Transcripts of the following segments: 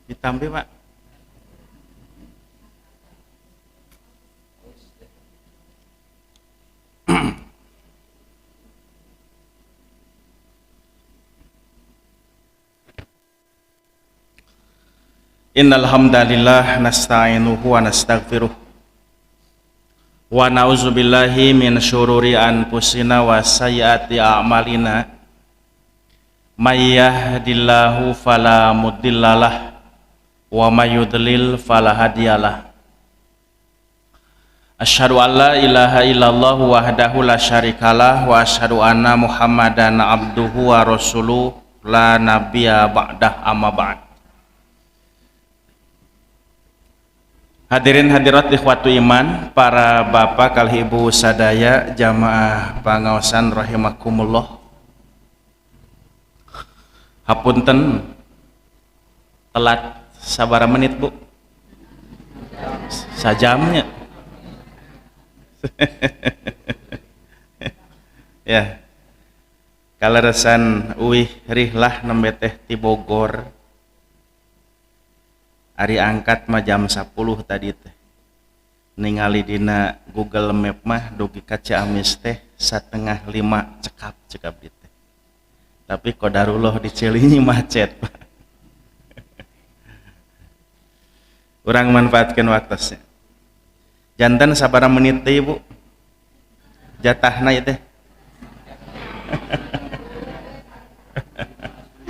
Ditampi, Pak. Innal hamdalillah nasta'inuhu wa nastaghfiruh wa na'udzubillahi min syururi anfusina wa sayyiati a'malina may yahdihillahu fala mudhillalah wa may yudlil fala hadiyalah. Asyhadu an la ilaha illallah wahdahu la syarikalah wa asyhadu anna Muhammadan abduhu wa rasuluh la nabiyya ba'dah, amma ba'd. Hadirin hadirat ikhwatu iman, para bapak kalih ibu sadaya jamaah pangaosan rahimakumullah. Hapunten telat sabaraha menit, Bu? Sajamnya. Ya. Kaleresan uih rihlah nembe teh ti Bogor. Ari angkat mah jam 10 tadi teh. Ningali dina Google Map mah dugi ka Ciamis teh 4:30 cekap cekap dieu teh. Tapi qadarullah di Cileunyi macet, Pak. Urang manfaatkeun waktosnya. Janten sabaraha menit deui, Bu? Jatahna ieu teh.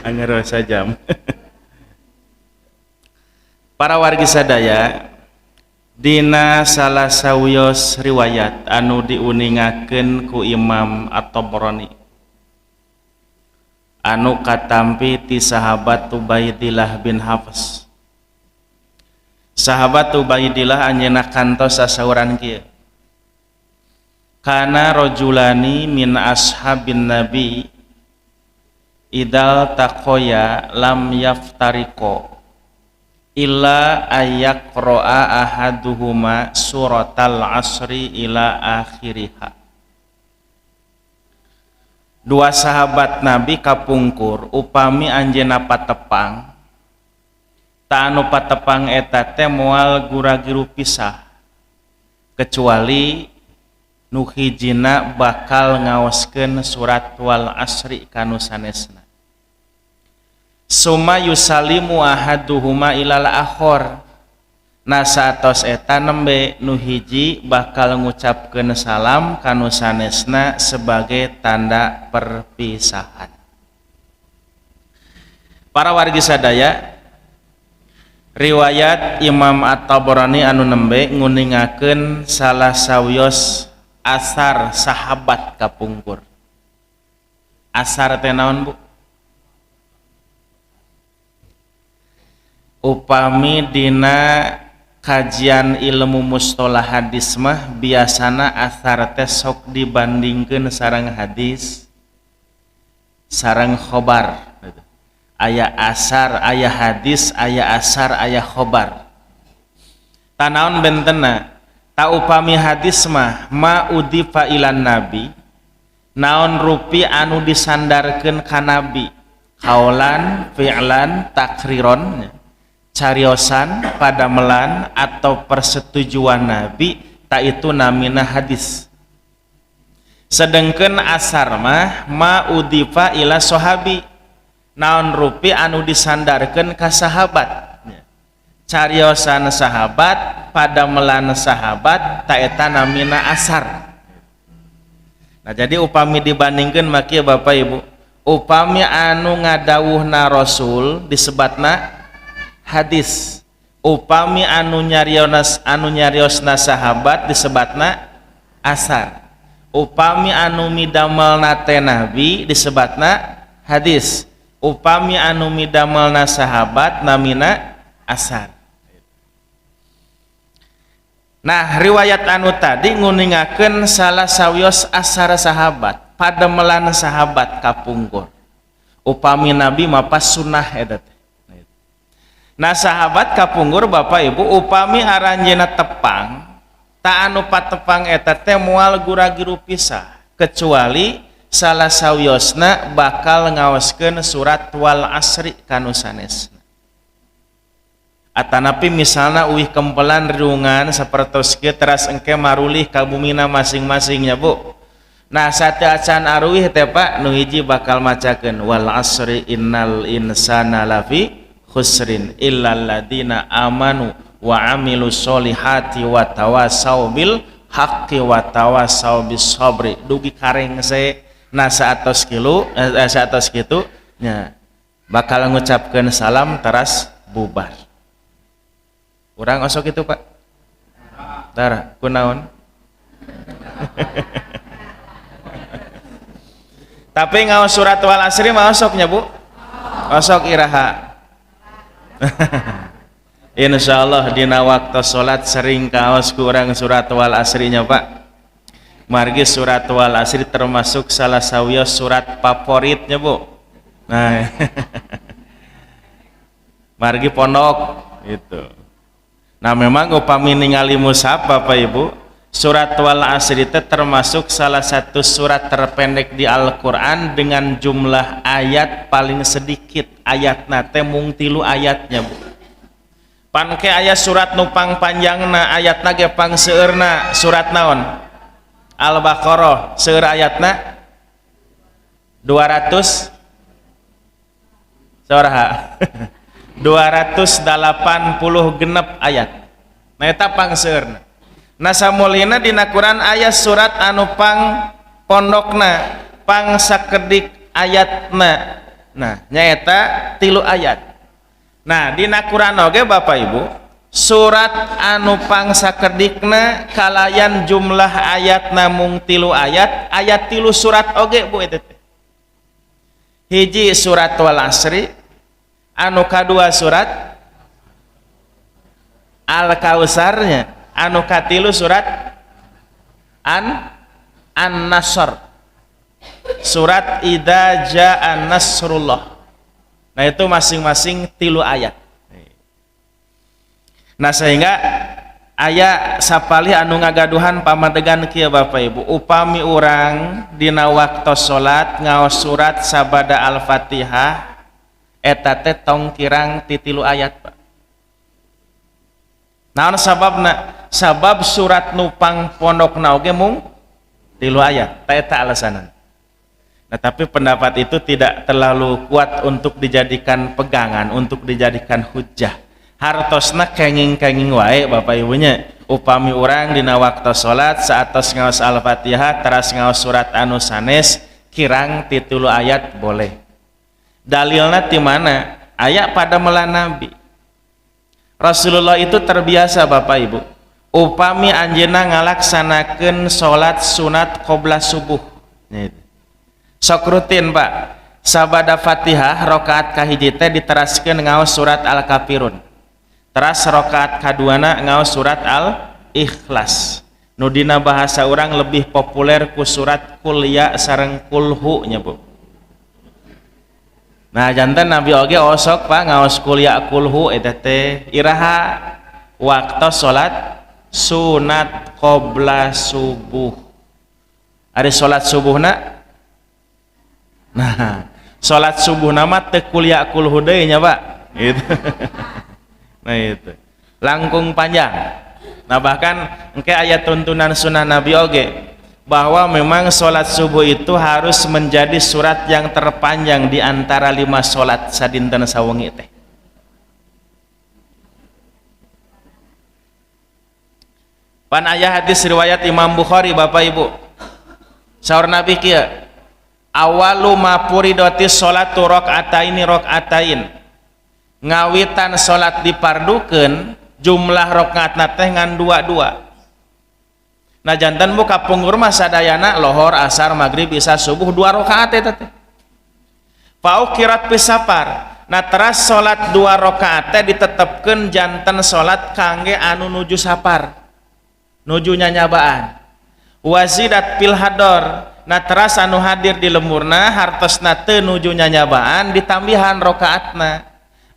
Angger sajam. Para wargi sadaya, dina salah sawios riwayat anu diuningakeun ku Imam At-Tabrani anu katampi ti sahabat Ubaidillah bin Hafs. Sahabat Ubaidillah anjeunna kantos sasauran kieu. Kana rajulani min ashabin nabi idal taqoya lam yaftariqo illa ayyaqra'a ahaduhuma suratal asri ila akhiriha. Dua sahabat Nabi kapungkur upami anjeunna patepang, ta anu patepang eta teh moal guragiru pisah kecuali nu hijina bakal ngaoskeun surat wal asri kanu sanesna. Suma yusalimu ahaduhuma ilal akhor. Nah saatos eta nembe nu hiji bakal ngucapkeun salam kanu sanesna sebagai tanda perpisahan. Para wargi sadaya, riwayat Imam At-Tabrani anu nembe nguningakeun salah sawios asar sahabat kapungkur. Asar teh naon, Bu? Upami dina kajian ilmu mustolah hadis mah biasana asar teh sok dibandingkeun sareng hadis sareng khobar. Aya asar, aya hadis, aya asar, aya khobar. Tanaon bentena? Ta upami hadis mah ma udifa ilan nabi, naon rupi anu disandarkeun ka nabi, kaulan, fi'lan, takriron, cariosan, padamelan atau persetujuan nabi, tak itu namina hadis. Sedengkeun asar mah ma udifa ila sahabi, naon rupi anu disandarkeun ka sahabat, cariosan sahabat, padamelan sahabat, ta eta namina asar. Nah jadi upami dibandingkeun mah kieu Bapak Ibu, upami anu ngadawuhna Rasul disebatna hadis, upami anu nyariosna sahabat disebatna asar, upami anu midamelna teh nabi disebatna hadis, upami anu midamelna sahabat namina asar. Nah riwayat anu tadi nguningakeun salah sawios asar sahabat, pademelan sahabat kapungkur. Upami nabi mah pas sunnah eta teh. Nah sahabat kapungkur Bapak Ibu, upami aranjeunna tepang, ta anu patepang eta teh moal guragiru pisah kecuali salah sawiosna bakal ngaoskeun surat wal asri kanu sanesna. Atanapi misalna uih kempelan riungan sapertos kieu teras engke marulih ka bumina masing-masingnya Bu. Nah sateuacan aruih teh Pak nu hiji bakal macakeun wal asri innal insana lafi khusrin illal ladina amanu wa amilus solihati wa tawasau bil haqqi wa tawasau bis sabri dugi karengse. Nah saatos kilu saatos kitu nya bakal ngucapkeun salam teras bubar. Urang osok itu Pak. Tara kunaon? Tapi ngaos surat wal asri mah osoknya Bu. Osok iraha. Insyaallah dina waktu salat sering kaos ku urang surat wal asrinya Pak. Margi surat wal asri termasuk salah sawios surat favoritnya Bu. Nah, margi pondok itu. Nah memang upami ningali mushaf Bapak Ibu, surat wal asri itu termasuk salah satu surat terpendek di Al-Quran dengan jumlah ayat paling sedikit. Ayatna teh mung 3 ayatnya Bu. Panke aya surat nu pang panjangna, ayatna ge pang seueurna, surat naon? Al-Baqarah, seueur ayatna 200 sabaraha? 280 genep ayat. Nah eta pang seueurna. Nah samulina dina Quran aya surat anu pang pondokna, pang sakedik ayatna. Nah nyaeta 3 ayat. Nah dina Quran oge Bapak Ibu, surat anu pang sakedikna kalayan jumlah ayatna mung 3 ayat, ayat 3 surat oge Bu eta teh. Hiji surat wal asri, anu kadua surat Al-Kautsarnya, anu katilu surat An-Nasr, surat Idza Jaa Nasrullah. Nah itu masing-masing 3 ayat. Nah sehingga aya sapalih anu ngagaduhan pamadegan kieu Bapak Ibu, upami urang dina waktu salat ngaos surat sabada Al-Fatihah eta teh tong kirang ti 3 ayat Pak. Naon sababna? Sabab surat nu pang pondokna oge mung 3 ayat, ta eta alasanna. Nah tapi pendapat itu tidak terlalu kuat untuk dijadikan pegangan, untuk dijadikan hujah. Hartosna kenging-kenging wae Bapak Ibunya. Upami urang dina waktu salat saatos ngaos Al-Fatihah teras ngaos surat anu sanes kirang ti 3 ayat boleh. Dalilna ti mana? Aya pada melan Nabi. Rasulullah itu terbiasa Bapak Ibu. Upami anjeunna ngalaksanakeun salat sunat qobla subuh. Sok rutin Pak. Sabada Fatihah rakaat kahiji teh diteraskeun ngaos surat Al-Kafirun. Teras rakaat kaduana ngaos surat Al-Ikhlas. Nu dina bahasa urang lebih populer ku surat Qul ya sareng Qulhu nya Bu. Nah janten Nabi oge osok Pak ngaos Qul ya Qulhu eta teh iraha waktu salat sunat qobla subuh. Ari salat subuhna? Nah, salat subuhna mah teu Qul ya Qulhu deui nya Pak. Gitu. Nah itu langkung panjang. Nah bahkan engke aya tuntunan sunnah Nabi oge bahwa memang sholat subuh itu harus menjadi surat yang terpanjang di antara 5 sholat sadinten sawengi teh. Pan aya hadis riwayat Imam Bukhari Bapak Ibu. Saur Nabi kieu, awalu ma furidati sholatu rakaataini rakaatain. Ngawitan salat dipardukeun jumlah rakaatna teh ngan 2-2. Nah jantan bu kapungkur mah sadayana lohor, asar, maghrib, isya, subuh 2 rakaat eta teh. Fauqirat pisapar. Nah teras salat 2 rakaat teh ditetepkeun jantan salat kangge anu nuju sapar, nuju nyanyabaan. Wazidat fil hador. Nah teras anu hadir di lemurna hartosna teu nuju nyanyabaan ditambihan rakaatna.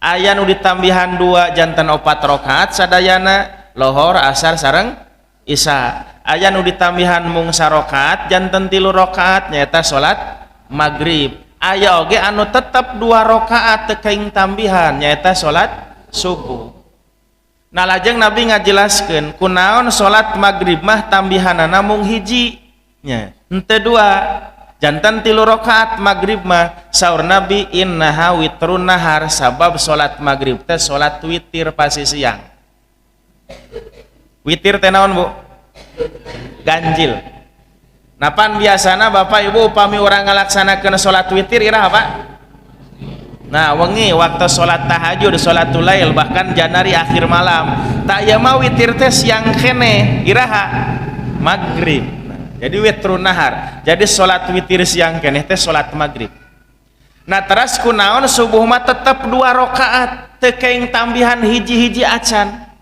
Aya nu ditambihan 2 jantan 4 rakaat sadayana lohor, asar, sareng isya. Aya nu ditambihan mung sarokaat janten 3 rakaat nyaeta salat maghrib. Aya oge anu tetep 2 rakaat teu kaing tambihan nyaeta salat subuh. Nah, lajeng Nabi ngajelaskeun kunaon salat maghrib mah tambihanana mung hiji nya, henteu dua, janten 3 rakaat maghrib mah. Saur Nabi, innaha witrun nahar, sabab salat maghrib teh salat witir pasti siang. Witir teh naon, Bu? Ganjil. Napan biasana, Bapak Ibu, upami urang ngalaksanakeun salat witir iraha, Pak? Nah, wengi waktu salat tahajud, salatul lail, bahkan janari akhir malam. Tah, ieu mah witir teh siang kene, iraha? Maghrib. Nah, jadi witrun nahar. Jadi salat witir siang keneh teh salat maghrib. Nah, teras kunaon subuh mah tetep 2 rakaat, teu kenging tambihan hiji-hiji acan.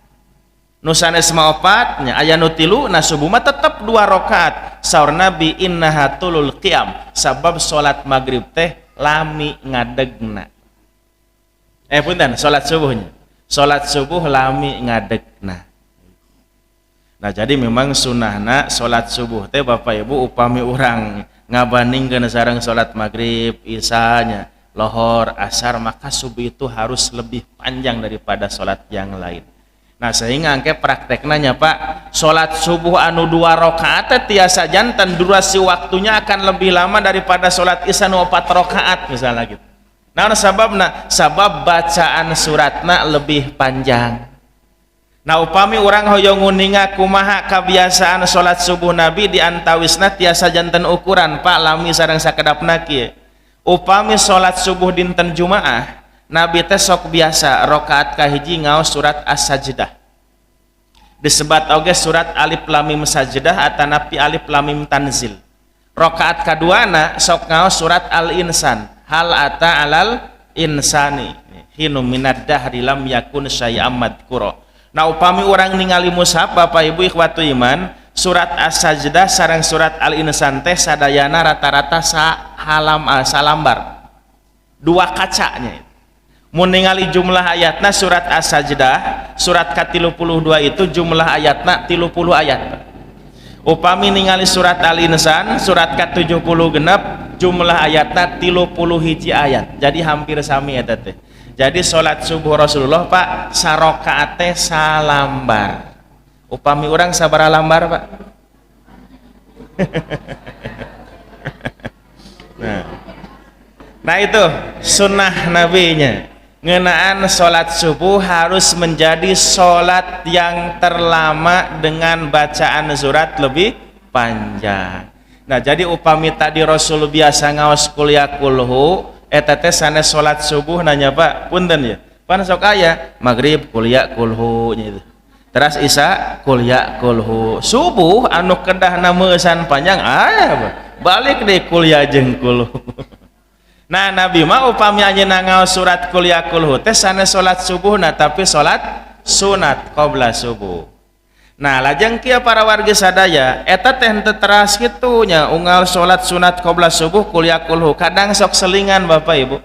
Nu sanes mah opat nya, aya nu 3. Nah, subuh mah tetep 2 rakaat. Saur Nabi, innaha tulul qiyam, sabab salat maghrib teh lami ngadegna. Punten, salat subuhnya. Salat subuh lami ngadegna. Nah, jadi memang sunahna salat subuh teh, Bapak Ibu, upami urang ngabandingkeun sareng salat maghrib, isanya, lohor, asar, maka subuh itu harus lebih panjang daripada salat yang lain. Nah, sehingga angke praktekna nya, Pak, salat subuh anu 2 rakaat teh tiasa janten durasi waktunya akan lebih lama daripada salat isya nu 4 rakaat misalnya gitu. Nah, sababna? Sabab bacaan suratna lebih panjang. Nah, upami urang hoyong nguninga kumaha kebiasaan salat subuh Nabi, di antawisna tiasa janten ukuran, Pak, lami sareng sakedapna kieu. Upami salat subuh dinten Jumaah, Nabi teh sok biasa rakaat kahiji ngaos surat As-Sajdah. Disebat oge surat Alif Lam Mim Sajdah atanapi Alif Lam Mim Tanzil. Rakaat kaduana sok ngaos surat Al-Insan. Hal ata alal insani hinu minad dahri lam yakun syai'am madkura. Nah, upami urang ningali mushaf, Bapak Ibu ikhwatu iman, surat As-Sajdah sareng surat Al-Insan teh sadayana rata-rata salambar. 2 kacanya. Mun ningali jumlah ayatna, surat As-Sajdah surat ka-32 itu jumlah ayatna 30 ayat. Upami ningali surat Al-Insan surat ka-76 jumlah ayatna 31 ayat. Jadi hampir sami eta teh. Jadi salat subuh Rasulullah, Pak, sarakaat teh salambar. Upami urang sabaraha lambar, Pak? Nah, itu sunnah nabinya. Ngenaan salat subuh harus menjadi salat yang terlama dengan bacaan surat lebih panjang. Nah, jadi upami tadi Rasul biasa ngaos kuliah kulhu, eta teh sanes salat subuh nanya, Pak, punten ya. Pan sok aya maghrib kuliah kulhu nya itu. Teras isya kuliah kulhu. Subuh anu kedahna meusan panjang aya, Pak. Balik deh kuliah jeung kulhu. Nah, Nabi mah upami anjeunna ngaos surat kuliah kulhu teh sanes salat subuhna, tapi salat sunat qabla subuh. Nah, lajeng kieu para warga sadaya, eta teh henteu teras kitu nya unggal salat sunat qabla subuh kuliah kulhu, kadang sok selingan, Bapak Ibu.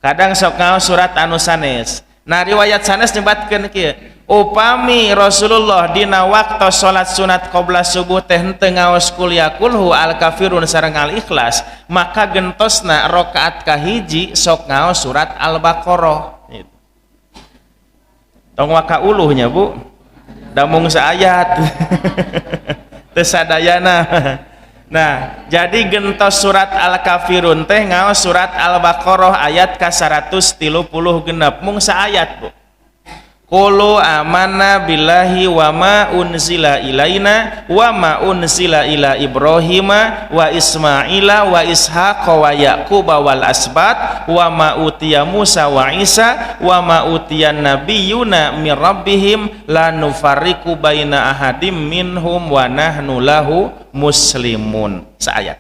Kadang sok ngaos surat anu sanes. Nah, riwayat sanes nyebatkeun kieu, upami Rasulullah dina waktu salat sunat qabla subuh teh henteu ngaos kuliah kulhu, Al-Kafirun sareng Al-Ikhlas, maka gentosna rakaat kahiji sok ngaos surat Al-Baqarah. Gitu. Tong waka uluhnya, Bu. Damung saayat. Teu sadayana. Nah, jadi gentos surat Al-Kafirun teh ngaos surat Al-Baqarah ayat ka 136, mung saayat, Bu. Qulu amanna billahi wa ma unzila ilaina wa ma unzila ila Ibrahima wa Ismaila wa Ishaqa wa Yaquba wal asbat wa ma utiya Musa wa Isa wa ma utiya nabiyyuna mir rabbihim la nufarriqu baina ahadim minhum wa nahnu lahu muslimun. Saayat.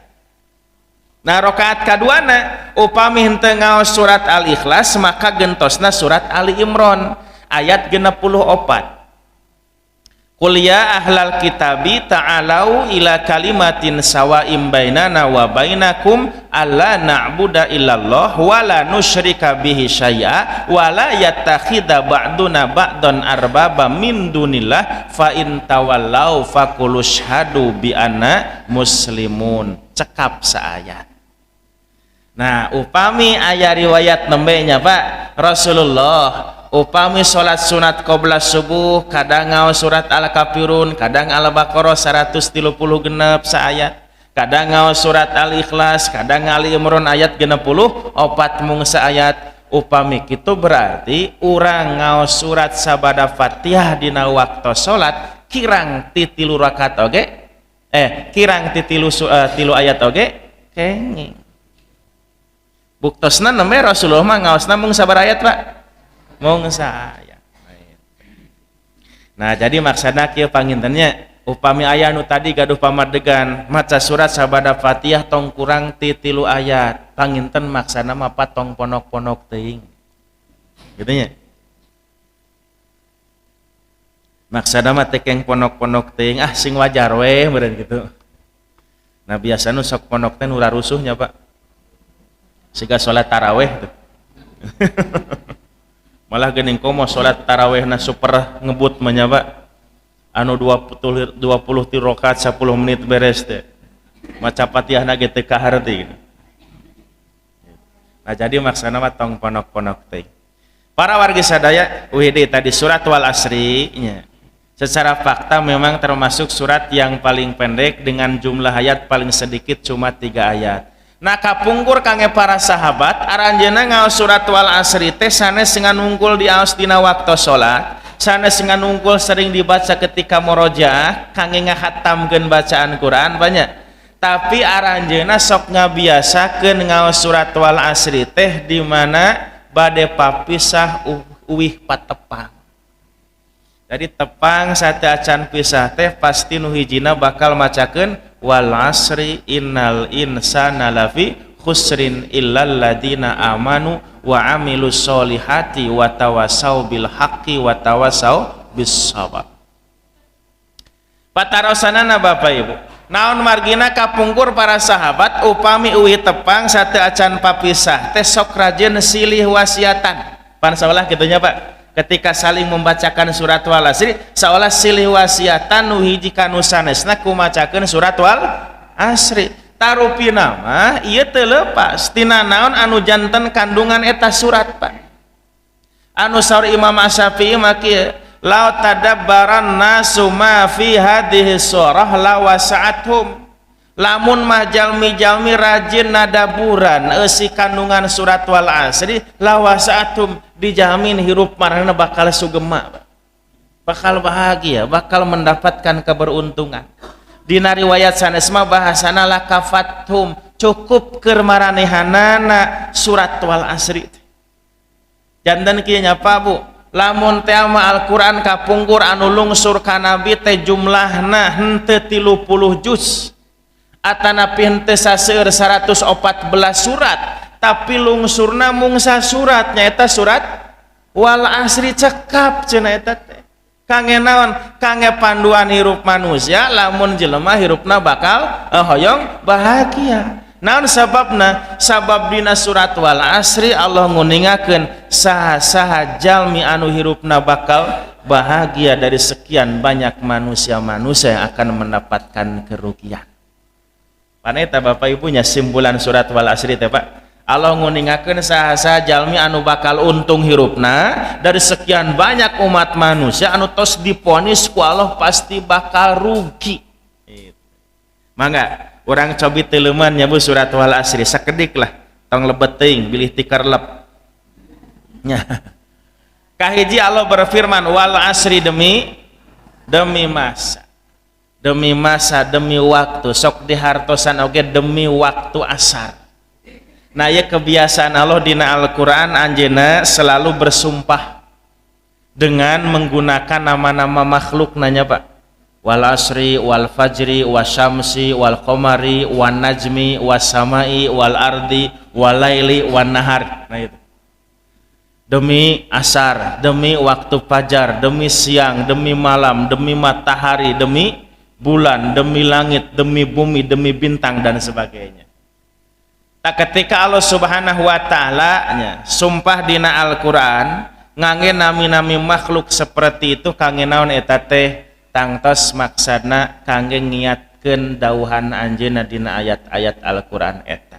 Nah, rakaat kaduana upami henteu ngaos surat Al-Ikhlas maka gentosna surat Ali Imran ayat 64. Qul ya ahlal kitabi ta'alau ila kalimatin sawa'im bainana wa bainakum alla na'budu illallah wa la nusyrika bihi syai'a wa la yattakhidha ba'duna ba'dan arbaba min dunillah fa in tawallau faqulu syhadu bi anna muslimun. Cekap saayat. Nah, upami aya riwayat nembe nya, Pak, Rasulullah Upami salat sunat qabla subuh kadang ngaos surat Al-Kafirun, kadang Al-Baqarah 136 saayat, kadang ngaos surat Al-Ikhlas, kadang Ali Imran ayat 64 mung saayat. Upami kitu berarti urang ngaos surat sabada Fatihah dina waktu salat kirang ti 3 rakaat oge, kirang ti 3 ayat oge kenging. Buktosna nembe Rasulullah mah ngaosna mung sabaraha ayat, Pak? Mung saayat. Nah, jadi maksudna kieu pangintennya, upami aya nu tadi gaduh pamadegan maca surat sabada Fatihah tong kurang ti 3 ayat, panginten maksana mah tong ponok-ponok teuing. Gitu nya. Maksana mah teh keng ponok-ponok teuing, ah sing wajar we meureun kitu. Nah, biasa nu sok ponok teh nu rarusuhnya, Pak. Siga salat taraweh tuh. Malah geuning komo salat tarawehna super ngebut mah nya, Pak. Anu 20 rakaat 10 menit beres teh. Maca Fatihahna ge teu kaharti gitu. Nah, jadi maksana mah tong ponok-ponok teh. Para wargi sadaya, wih tadi surat Wal Asri nya. Secara fakta memang termasuk surat yang paling pendek dengan jumlah ayat paling sedikit cuma 3 ayat. Nah, kapungkur kangge para sahabat aranjeunna ngaos surat Wal Asri teh sanes ngan unggul diaos dina waktu salat, sanes ngan unggul sering dibaca ketika murojaah kangge ngahatamkeun bacaan Quran banyak. Tapi aranjeunna sok ngabiasakeun ngaos surat Wal Asri teh di mana bade papisah uwih patepang. Jadi tepang sateuacan pisah teh pasti nu hijina bakal macakeun wal asri innal insana lafi khusrin illal ladina amanu wa amilus solihati wa tawasau bil haqqi wa tawasau bis sabr. Patarosanana Bapak Ibu, naon margina kapungkur para sahabat upami uwi tepang sateuacan papisah teh sok rajin silih wasiatan. Pan saolah kitu nya, Pak. Ketika saling membacakan surat Wal Asri seolah silih wasiatan nu hiji ka nu sanesna kumacakeun surat Wal Asri. Tarupina mah ieu teu leupas tina naon anu janten kandungan eta surat, Pak. Anu saur Imam Asy-Syafi'i mah kieu, la tadabbaran nasu ma fi hadhihi surah la wasa'athum. Lamun mah jalmi-jalmi rajin nadaburan eusi kandungan surat Wal Asri la wasa'athum, dijamin hirup marana bakal sugema, bakal bahagia, bakal mendapatkan keberuntungan. Dina riwayat sanes mah bahasana lakafathum, cukup keur maranehanana surat Wal Asri. Janten kieu nya Pak Bu, lamun teh mah Al-Qur'an kapungkur anu lungsur ka Nabi teh jumlahna henteu 30 juz atanapi henteu saseur 114 surat, tapi lungsurna mung sasurat nyaeta surat Wal Asri cekap cenah eta teh. Kangge naon? Kangge panduan hirup manusia lamun jelema hirupna bakal hoyong bahagia. Naon sababna? Sabab dina surat Wal Asri Allah nguningakeun saha-saha jalmi anu hirupna bakal bahagia dari sekian banyak manusia-manusia yang akan mendapatkan kerugian. Paneta Bapak Ibunya simpulan surat Wal Asri teh, Pak. Allah nguningakeun saha-saha jalmi anu bakal untung hirupna dari sekian banyak umat manusia anu tos diponis ku Allah pasti bakal rugi. Mangga urang cobi teuleman nya Bu surat Wal Asri sakedik lah, tong lebet teuing bilih tikar lep. Nya. Kahiji Allah berfirman wal asri, demi masa. Demi masa, demi waktu, sok dihartosan oge demi waktu asar. Nah, ya kebiasaan Allah dina Al-Quran anjeunna selalu bersumpah dengan menggunakan nama-nama makhluk nanya, Pak. Wal asri, wal fajri, wasyamsi, wal qamari, wan najmi, wasamai, wal ardi, wal laili, wan nahar. Nah itu. Demi asar, demi waktu fajar, demi siang, demi malam, demi matahari, demi bulan, demi langit, demi bumi, demi bintang dan sebagainya. Tak ketika Allah Subhanahu wa taala nya sumpah dina Al-Qur'an ngangge nami-nami makhluk seperti itu kangge naon eta teh tangtos maksana kangge ngiatkeun dauhan anjeunna dina ayat-ayat Al-Qur'an eta.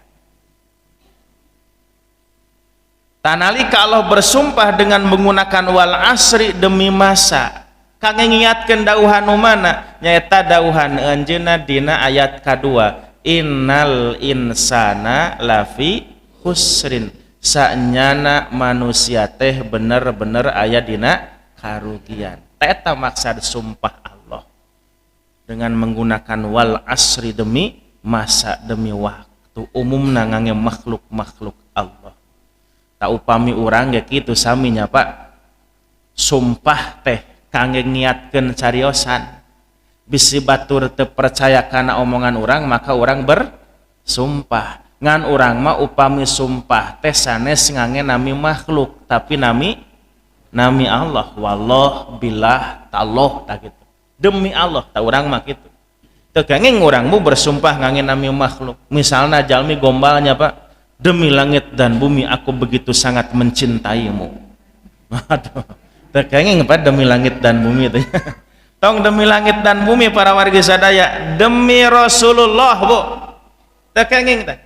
Tanalika Allah bersumpah dengan menggunakan wal asri demi masa, kangge ngingatkeun dauhan nu mana? Nyaeta dauhan anjeunna dina ayat kadua, innal insana lafi khusrin, sanyana manusia teh bener-bener aya dina karugian. Eta maksad sumpah Allah dengan menggunakan wal asri demi masa, demi waktu, umumna ngangge makhluk-makhluk Allah. Tak upami urang ge kitu saminya, Pak. Sumpah teh kangge ngiatkeun cariosan, bisi batur teu percaya kana omongan urang, maka urang bersumpah. Ngan urang mah upami sumpah teh sanes ngangge nami makhluk, tapi nami nami Allah, wallah, billah, tallah, tak gitu. Demi Allah, tak urang mah kitu. Teu kenging urang mu bersumpah ngangge nami makhluk. Misalna jalmi gombalnya, Pak, demi langit dan bumi aku begitu sangat mencintaimu. Aduh, teu kenging, Pak, demi langit dan bumi teh. Tong demi langit dan bumi, para warga sadaya, demi Rasulullah, Bu. Teu kenging teh.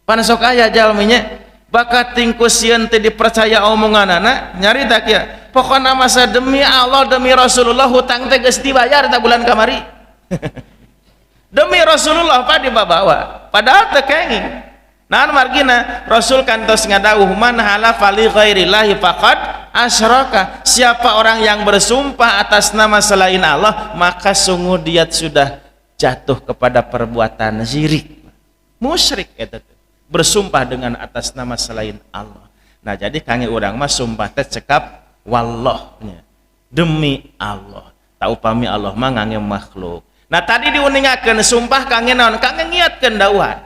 Pan sok aya jalminya bakat tingku sieun teu dipercaya omonganana, nyarita kieu. Pokona masa demi Allah, demi Rasulullah, hutang teh geus dibayar tak bulan kamari. Demi Rasulullah, Pak, dibawa. Padahal teu kenging. Naon margina? Rasul kantos ngadawuh, man halafa li ghairillahi faqad asyraka. Siapa orang yang bersumpah atas nama selain Allah, maka sungguh dia sudah jatuh kepada perbuatan syirik. Musyrik eta teh. Bersumpah dengan atas nama selain Allah. Nah, jadi kangge urang mah sumpah teh cekap wallahnya. Demi Allah. Tak upami Allah mah ngangge makhluk. Nah, tadi diuningakeun sumpah kangge naon? Kangge ngiatkeun dauhan.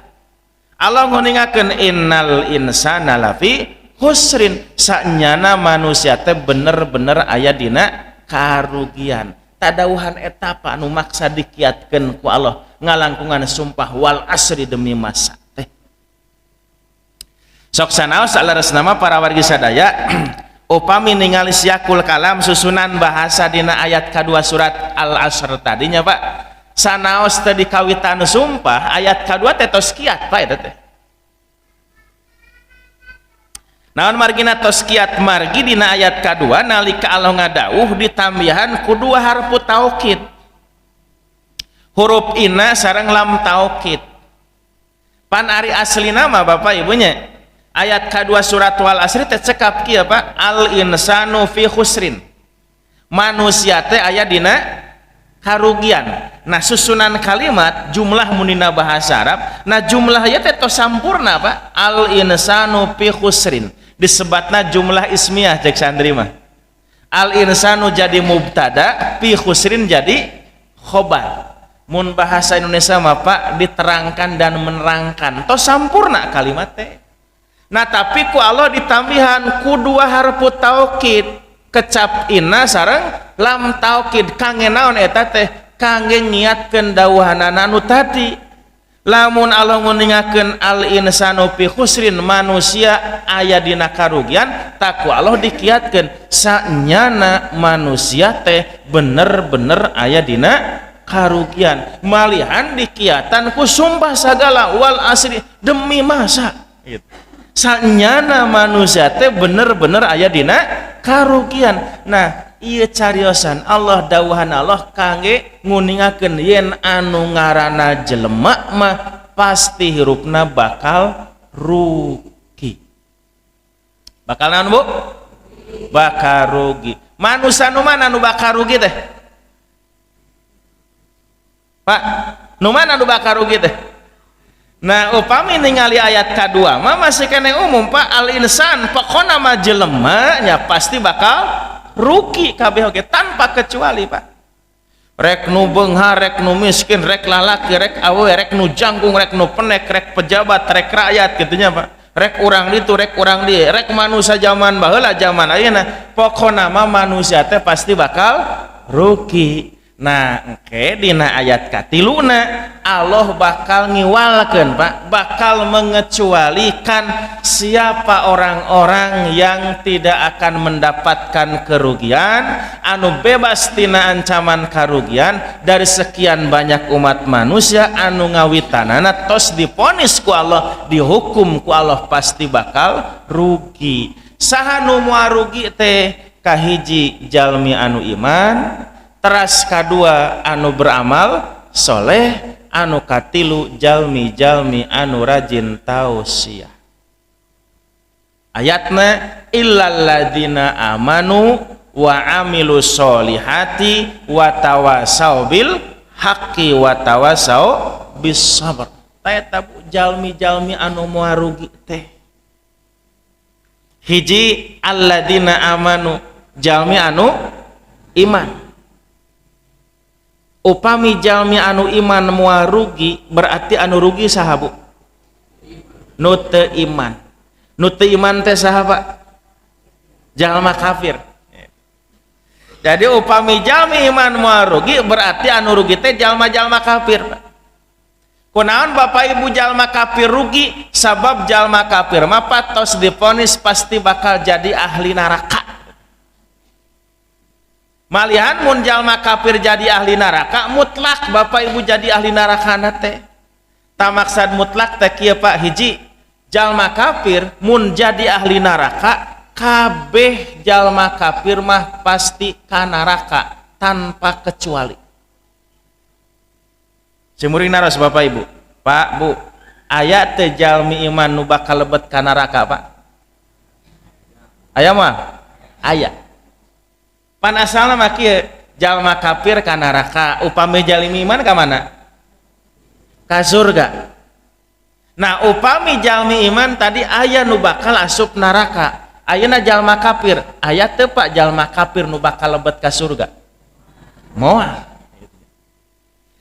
Allah nguningakeun innal insana lafi khusrin, sanyana manusia teh bener-bener aya dina karugian. Tadauhan eta apa anu maksa dikiatkeun ku Allah ngalangkungan sumpah wal asri demi masa teh. Sok sanaos saleresna mah, para wargi sadaya, upami ningali siakul kalam, susunan bahasa dina ayat kedua surat Al-Asr tadinya, Pak, sanaos teh dikawitan sumpah, ayat kedua teh tos kiat, Pak, eta teh. Naon margina tos kiat? Margi dina ayat kedua nalika Allah ngadawuh ditambihan ku dua harfu taukid, huruf inna sareng lam taukid. Pan ari asli nama, Bapak Ibunya, ayat kedua surat Wal Asri teh cekap kieu, Pak, al insanu fi khusrin, manusia teh aya dina karugian. Nah, susunan kalimat jumlah munina bahasa Arab, nah jumlah ya teh tos sampurna, Pak. Al insanu fi khusrin disebatna jumlah ismiyah cek santri mah. Al insanu jadi mubtada, fi khusrin jadi khobar. Mun bahasa Indonesia mah, Pak, diterangkan dan menerangkan, tos sampurna kalimat teh. Nah, tapi ku Allah ditambihan ku dua harfu taukid, kecap inna sareng lam taukid. Kangge naon eta teh? Kangge ngiatkeun dawuhanana nu tadi. Lamun Allah nguningakeun al insanu fi khusrin, manusia aya dina karugian, tak ku Allah dikiatkeun sanyana manusia teh bener-bener aya dina karugian. Malihan dikiatan ku sumpah sagala, wal asri, demi masa gitu. Sanyana manusia teh bener-bener aya dina karugian. Nah, ieu cariosan Allah, dawuhan Allah kangge nguningakeun yen anu ngaranna jelema mah pasti hirupna bakal rugi. Bakal naon, Bu? Bakal rugi. Manusia nu mana nu bakal rugi teh, Pak? Nu mana nu bakal rugi teh? Nah, upami ningali ayat kedua mah masih kena umum, Pak, al insan, pokona mah jelema nya pasti bakal rugi kabeh oge tanpa kecuali, Pak. Rek nu beunghar, rek nu miskin, rek lalaki, rek awewe, rek nu jangkung, rek nu penek, rek pejabat, rek rakyat gitunya, Pak. Rek urang ditu, rek urang dieu, rek manusia zaman baheula, zaman ayeuna, pokona mah manusia teh pasti bakal rugi. Nah, engke dina ayat katiluna Allah bakal ngiwalkeun, Pak, bakal mengecualikan siapa orang-orang yang tidak akan mendapatkan kerugian, anu bebas tina ancaman karugian dari sekian banyak umat manusia anu ngawitanana tos diponis ku Allah, dihukum ku Allah pasti bakal rugi. Saha nu moal rugi teh? Kahiji, jalmi anu iman, teras kadua anu beramal soleh, anu katilu jalmi-jalmi anu rajin tausiah. Ayatna illal ladzina amanu wa amilu solihati wa tawasau bil haqqi wa tawasau bis sabr. Eta bu, jalmi-jalmi anu moal rugi teh hiji alladzina amanu, jalmi anu iman. Upami jalmi anu iman moal rugi, berarti anu rugi saha, Bu? Nu teu iman. Nu teu iman teh saha, Pak? Jalma kafir. Jadi upami jalmi iman moal rugi, berarti anu rugi teh jalma-jalma kafir, Pak. Kunaon, Bapak Ibu, jalma kafir rugi? Sabab jalma kafir mah tos diponis pasti bakal jadi ahli neraka. Malihan mun jalma kafir jadi ahli neraka mutlak, Bapak Ibu, jadi ahli neraka teh. Tah, maksad mutlak teh kieu, Pak. Hiji, jalma kafir mun jadi ahli neraka, kabeh jalma kafir mah pasti ka neraka tanpa kecuali. Sim kuring naros, Bapak Ibu, Pak, Bu, aya teu jalmi iman nu bakal lebet ka neraka, Pak? Aya mah aya. Pan asalna mah kieu, jalma kafir ka neraka, upami jalmi iman ka mana? Ka surga. Nah, upami jalmi iman tadi aya nu bakal asup neraka, ayeuna jalma kafir, aya teu, Pak, jalma kafir nu bakal lebet ka surga? Moal.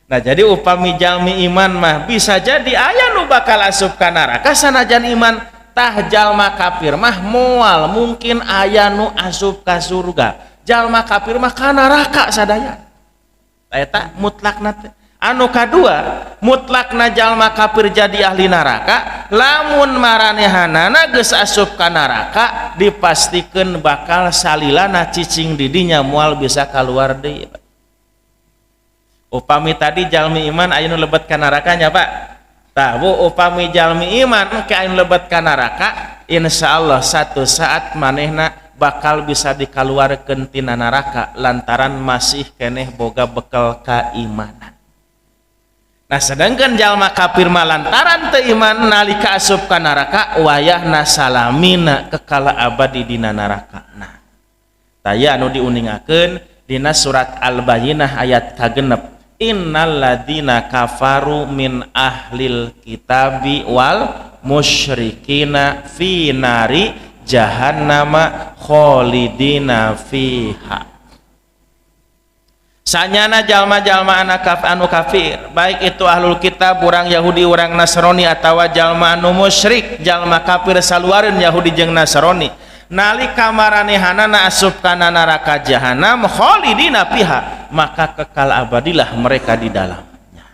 Nah, jadi upami jalmi iman mah bisa jadi aya nu bakal asup ka neraka sanajan iman. Tah, jalma kafir mah moal mungkin aya nu asup ka surga. Jalma kafir mah ka neraka sadaya. Eta mutlakna teh. Anu kadua, mutlakna jalma kafir jadi ahli neraka, lamun maranehanana geus asup ka neraka dipastikeun bakal salilana cicing di dinya, moal bisa keluar deui. Upami tadi jalmi iman aya nu lebet ka nerakanya, Pak. Tah, Bu, upami jalmi iman engke aya nu lebet ka neraka, insyaallah satu saat manehna bakal bisa dikaluarkeun tina neraka lantaran masih keneh boga bekal keimanan. Nah, sedangkan jalma kafir mah lantaran teu iman, nalika asup ka neraka wayahna salamina kekal abadi dina neraka. Nah, taya anu diuningakeun dina surat Al-Bayyinah ayat kagenep, innalladzina kafaru min ahlil kitabi wal musyrikina fi nari jahannama kholidina fiha. Sanyana jalma-jalma anak anu kafir, baik itu ahlul kitab, urang Yahudi, urang Nasrani, atawa jalma anu musyrik, jalma kafir saluareun Yahudi jeung Nasrani, nalika maranehanana asup kana neraka jahanam, kholidina fiha, maka kekal abadilah mereka di dalamnya.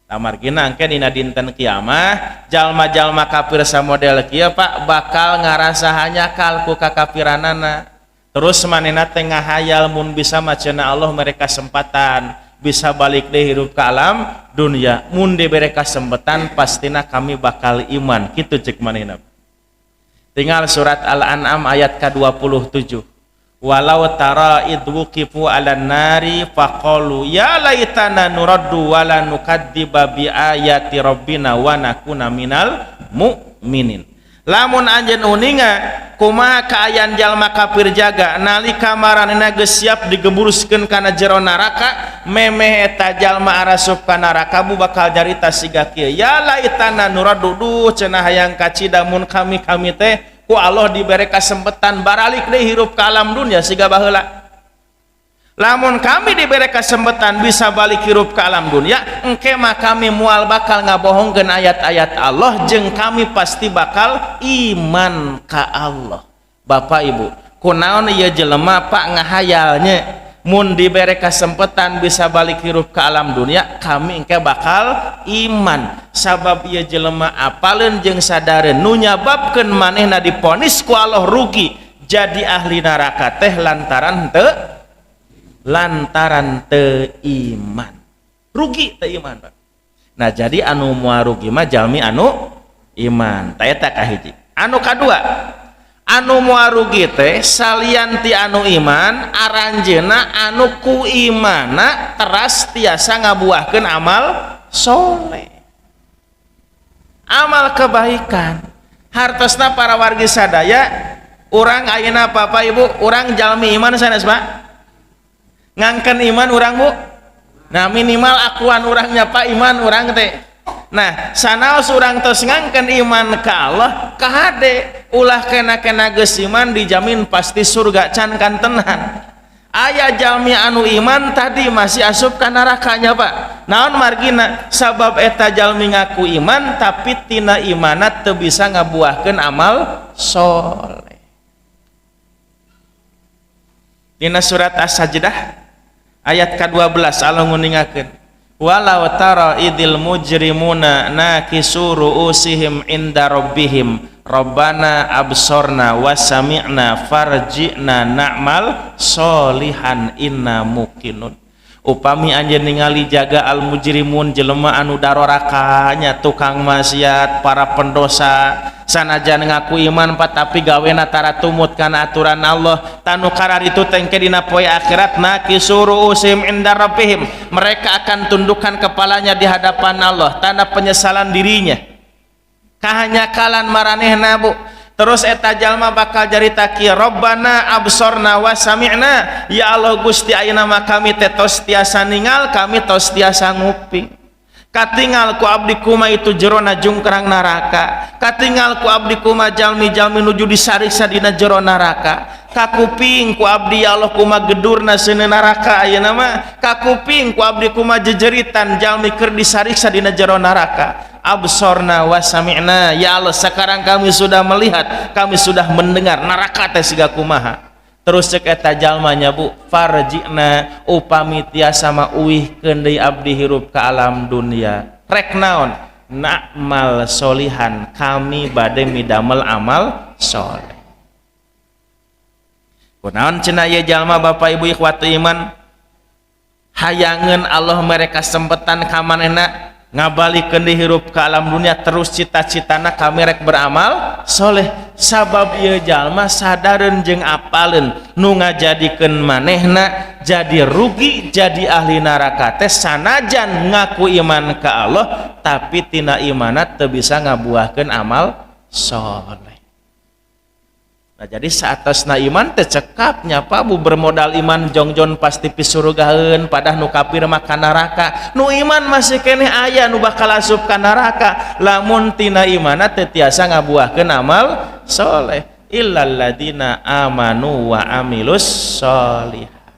Tamargina engke dina dinten kiamah jalma-jalma kafir samodel kieu, Pak, bakal ngarasa hanyakal ku kakafiranana. Terus manehna teh ngahayal mun bisa mah cenah Allah mere kesempatan bisa balik deh hidup ke alam dunia, mun diberi kesempatan pastina kami bakal iman, kitu cek manehna. Tinggal surat Al-An'am ayat ke-27, walau tara idh wuqifu 'alan nari faqalu ya laitana nuraddu wala nukadziba bi ayati rabbina wa nakuna minal mu'minin. Lamun anjeun uninga kumaha kaayaan jalma kafir jaga nalika maranehna geus siap digeburuskeun kana jero neraka, memeh eta jalma arasup ka neraka, Bu, bakal nyarita siga kieu, ya laitana nuraddu, duh cenah hayang kacida mun kami teh ku Allah diberi kesempatan baralik deui hirup ke alam dunia siga baheula. Lamun kami diberi kesempatan bisa balik hirup ke alam dunia, engke mah kami mual bakal ngabohongkeun ayat-ayat Allah jeung kami pasti bakal iman ka Allah. Bapak Ibu, kunaon ieu jelema, Pak, ngahayalnya? Mun dibere kesempatan bisa balik hirup ke alam dunia, kami engke bakal iman. Sabab ieu jelema apaleun jeung sadareun nu nyababkeun manehna diponis ku Allah rugi jadi ahli neraka teh lantaran teu iman. Rugi teu iman, Pak. Nah, jadi anu moal rugi mah jalmi anu iman. Ta eta kahiji. Anu kadua, anu moal rugi teh salian ti anu iman, aranjeuna anu ku imana teras tiasa ngabuahkeun amal soleh, amal kebaikan. Hartosna para wargi sadaya, urang ayeuna Bapak Ibu, urang jalmi iman sanes, Pak? Ngangken iman urang, Bu? Nah, minimal akuan urangnya, Pak, iman urang teh. Nah, sanaos urang tos ngangken iman ka Allah, kahade ulah kena-kena geus iman dijamin pasti surga, can kantenan. Aya jalmi anu iman tadi masih asup ka nerakanya, Pak. Naon margina? Sabab eta jalmi ngaku iman tapi tina imana teu bisa ngabuahkeun amal soleh. Dina surat As-Sajdah ayat ke-12 Allah nguningakeun, walau tara idil mujrimuna nakisu ru'usihim inda rabbihim rabbana absorna wasami'na farji'na na'mal solihan inna muqinun. Upami anjeun ningali jaga al mujrimun, jelema anu darorakanya, tukang maksiat, para pendosa, sanajan ngaku iman, Pak, tapi gawena tara tumut kana aturan Allah, tanu kararitu tengke dina poe akhirat nakisu ru'usihim inda rabbihim, mereka akan tundukkan kepalanya di hadapan Allah tanda penyesalan dirinya, kahanyakalan maranehna, Bu. Terus eta jalma bakal jarita kieu, Rabbana absorna wa sami'na, ya Allah Gusti, ayeuna mah kami teh tos tiasa ningal, kami tos tiasa nguping, katingal ku abdi kuma itu jerona jungkrang neraka, katingal ku abdi kuma jalmi-jalmi nuju disariksa dina jero neraka, kakuping ku abdi ya Allah kuma gedurna seuneu neraka, ayeuna mah kakuping ku abdi kuma jejeritan jalmi keur disariksa dina jero neraka. Absorna wa sami'na, ya Allah, sekarang kami sudah melihat, kami sudah mendengar neraka teh siga kumaha. Terus cek eta jalmanya, Bu, farji'na, upami tiasa mah uihkeun deui abdi hirup ka alam dunia, rek naon? Na'mal solihan, kami bade midamel amal soleh. Kunaon cenah ieu jalma, Bapak Ibu ikhwatu iman, hayangeun Allah mere kasempetan ka manehna ngabalikeun dihirup ke alam dunia, terus cita-citana kami rek beramal soleh? Sabab ieu jalma sadareun jeung apaleun nu ngajadikeun manehna jadi rugi, jadi ahli neraka teh sanajan ngaku iman ka Allah tapi tina imana teu bisa ngabuahkeun amal soleh. Nah, jadi saatasna iman teh cekapnya, Pak, Bu, bermodal iman jongjon pasti pisurgaeun, padah nu kafir mah ka neraka. Nu iman masih keneh aya nu bakal asup ka neraka lamun tina imana teu tiasa ngabuahkeun amal soleh, illal ladina amanu wa amilus solihat.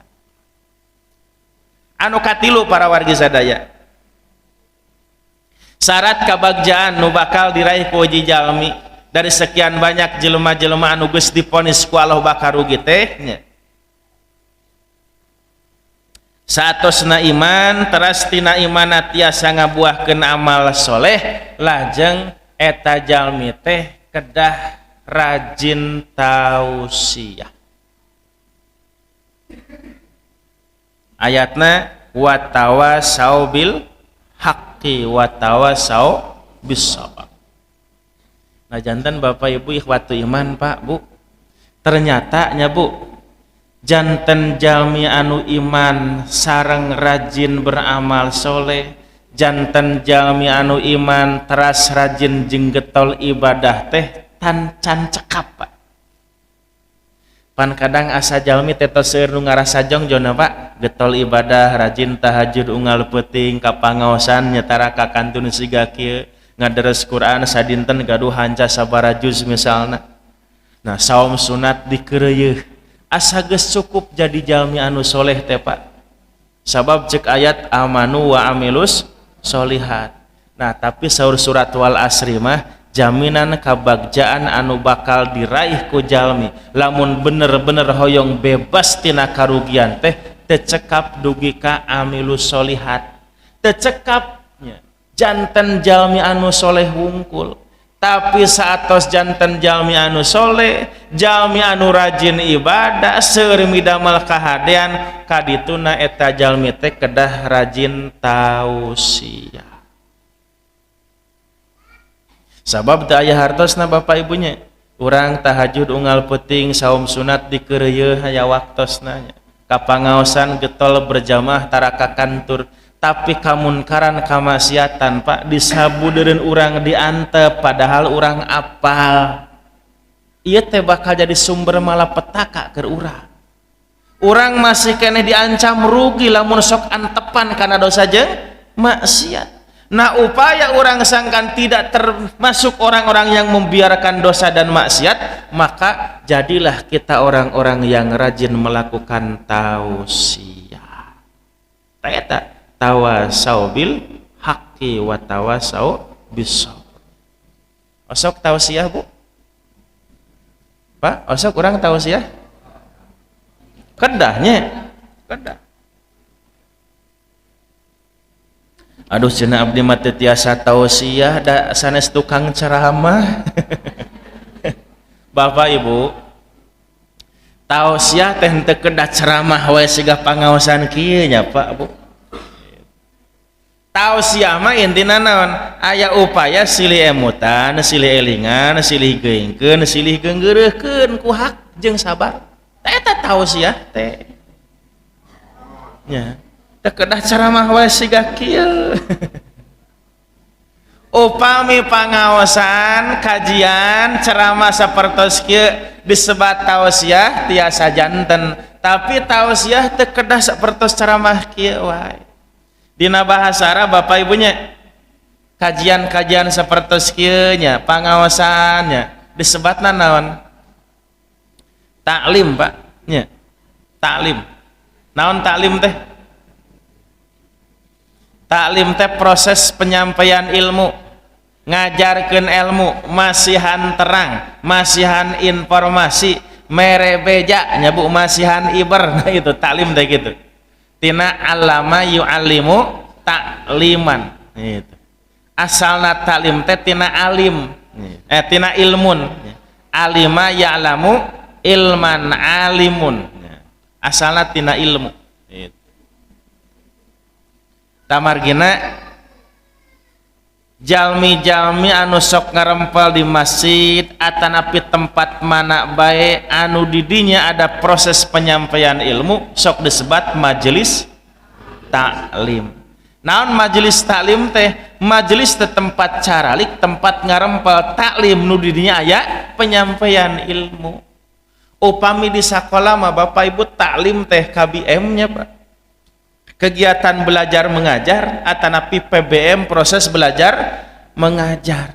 Anu katilu, para wargi sadaya, syarat kabagjaan nu bakal diraih ku hiji jalmi dari sekian banyak jelema-jelema anu geus diponis ku Allah bakal rugi teh nya, saatosna iman teras tina imana tiasa ngabuahkeun amal soleh, lajeng eta jalmi teh kedah rajin tausiah. Ayatna watawasau bil haqqi watawasau bis sabr. Nah, jantan Bapak Ibu ikhwatu iman, Pak, Bu, ternyata nya, Bu, janten jalmi anu iman sareng rajin beramal soleh, janten jalmi anu iman teras rajin jeung getol ibadah teh tan can cekap, Pak. Pan kadang asa jalmi teh tos seueur nu ngarasa jongjonna, Pak, getol ibadah, rajin tahajud unggal peuting, ka pangaosan nyetara ka kantun siga kieu, ngaderes Quran sadinten gaduh hanca sabaraha juz misalna. Nah, saum sunat dikeureuyeih, asa geus cukup jadi jalmi anu soleh teh, Pak. Sabab cek ayat amanu wa amilus solihat. Nah, tapi saur surat Wal Asri mah jaminan kabagjaan anu bakal diraih ku jalmi lamun bener-bener hoyong bebas tina karugian teh Teu cekap dugi ka amilus solihat, teu cekap nya janten jalmi anu soleh wungkul. Tapi saatos janten jalmi anu soleh, jalmi anu rajin ibadah, seueur midamel kahadean, kadituna eta jalmi teh kedah rajin tausiah. Sabab teu aya hartosna bapak ibunya, urang tahajud unggal peuting, saum sunat dikeureuyeun aya waktosna nya, kapangaosan getol berjamaah taraka kantur. Tapi kamunkaran kamaksiatan, Pak, disabudeureun urang diantep, padahal urang apal ieu teh bakal jadi sumber malapetaka keur urang. Urang masih keneh diancam rugi lamun sok antepan kana dosa jeung maksiat. Nah, upaya orang sangkan tidak termasuk orang-orang yang membiarkan dosa dan maksiat, maka jadilah kita orang-orang yang rajin melakukan tausiah. Eta tawasau bil haqqi wa tawasau bis sabr. Osok tausiah, Bu? Pak, osok urang tausiah? Kedahnya, kedah. Aduh, cenah abdi mah teu tiasa tausiah da sanes tukang ceramah. Bapak Ibu, tausiah teh henteu kedah ceramah wae siga pangaosan kieu nya, Pak, Bu. Tausiah mah intina naon? Aya upaya silih emutan, silih elingan, silih geuingkeun, silih geunggeureuhkeun ku hak jeung sabar. Tah eta tausiah teh. Nya, teu kedah ceramah wae siga kieu. Upami pangaosan, kajian, ceramah sapertos kieu disebat tausiah tiasa janten, tapi tausiah teu kedah sapertos ceramah kieu wae. Dina bahasa Arab bapak ibunya, kajian-kajian sapertos kieu nya, pangaosannya disebatna naon? Taklim, Pak, nya. Taklim. Naon taklim teh? Taklim teh proses penyampaian ilmu, ngajarkeun ilmu, masihan terang, masihan informasi, mere beja nya Bu, masihan iber. Nah itu taklim teh gitu. Tina alama yu'allimu takliman gitu. Asalna taklim teh tina alim, tina ilmun. Alima ya'lamu ilman alimun. Asalna tina ilmu gitu. Tamargina jalmi-jalmi anu sok ngarempel di masjid atanapi tempat mana bae anu didinya ada proses penyampaian ilmu sok disebat majelis taklim. Naon majelis taklim teh? Majelis teh tempat caralik, tempat ngarempel taklim nu didinya aya penyampaian ilmu. Upami di sakola mah bapak ibu taklim teh KBM nya, Pak, kegiatan belajar mengajar atanapi PBM proses belajar mengajar.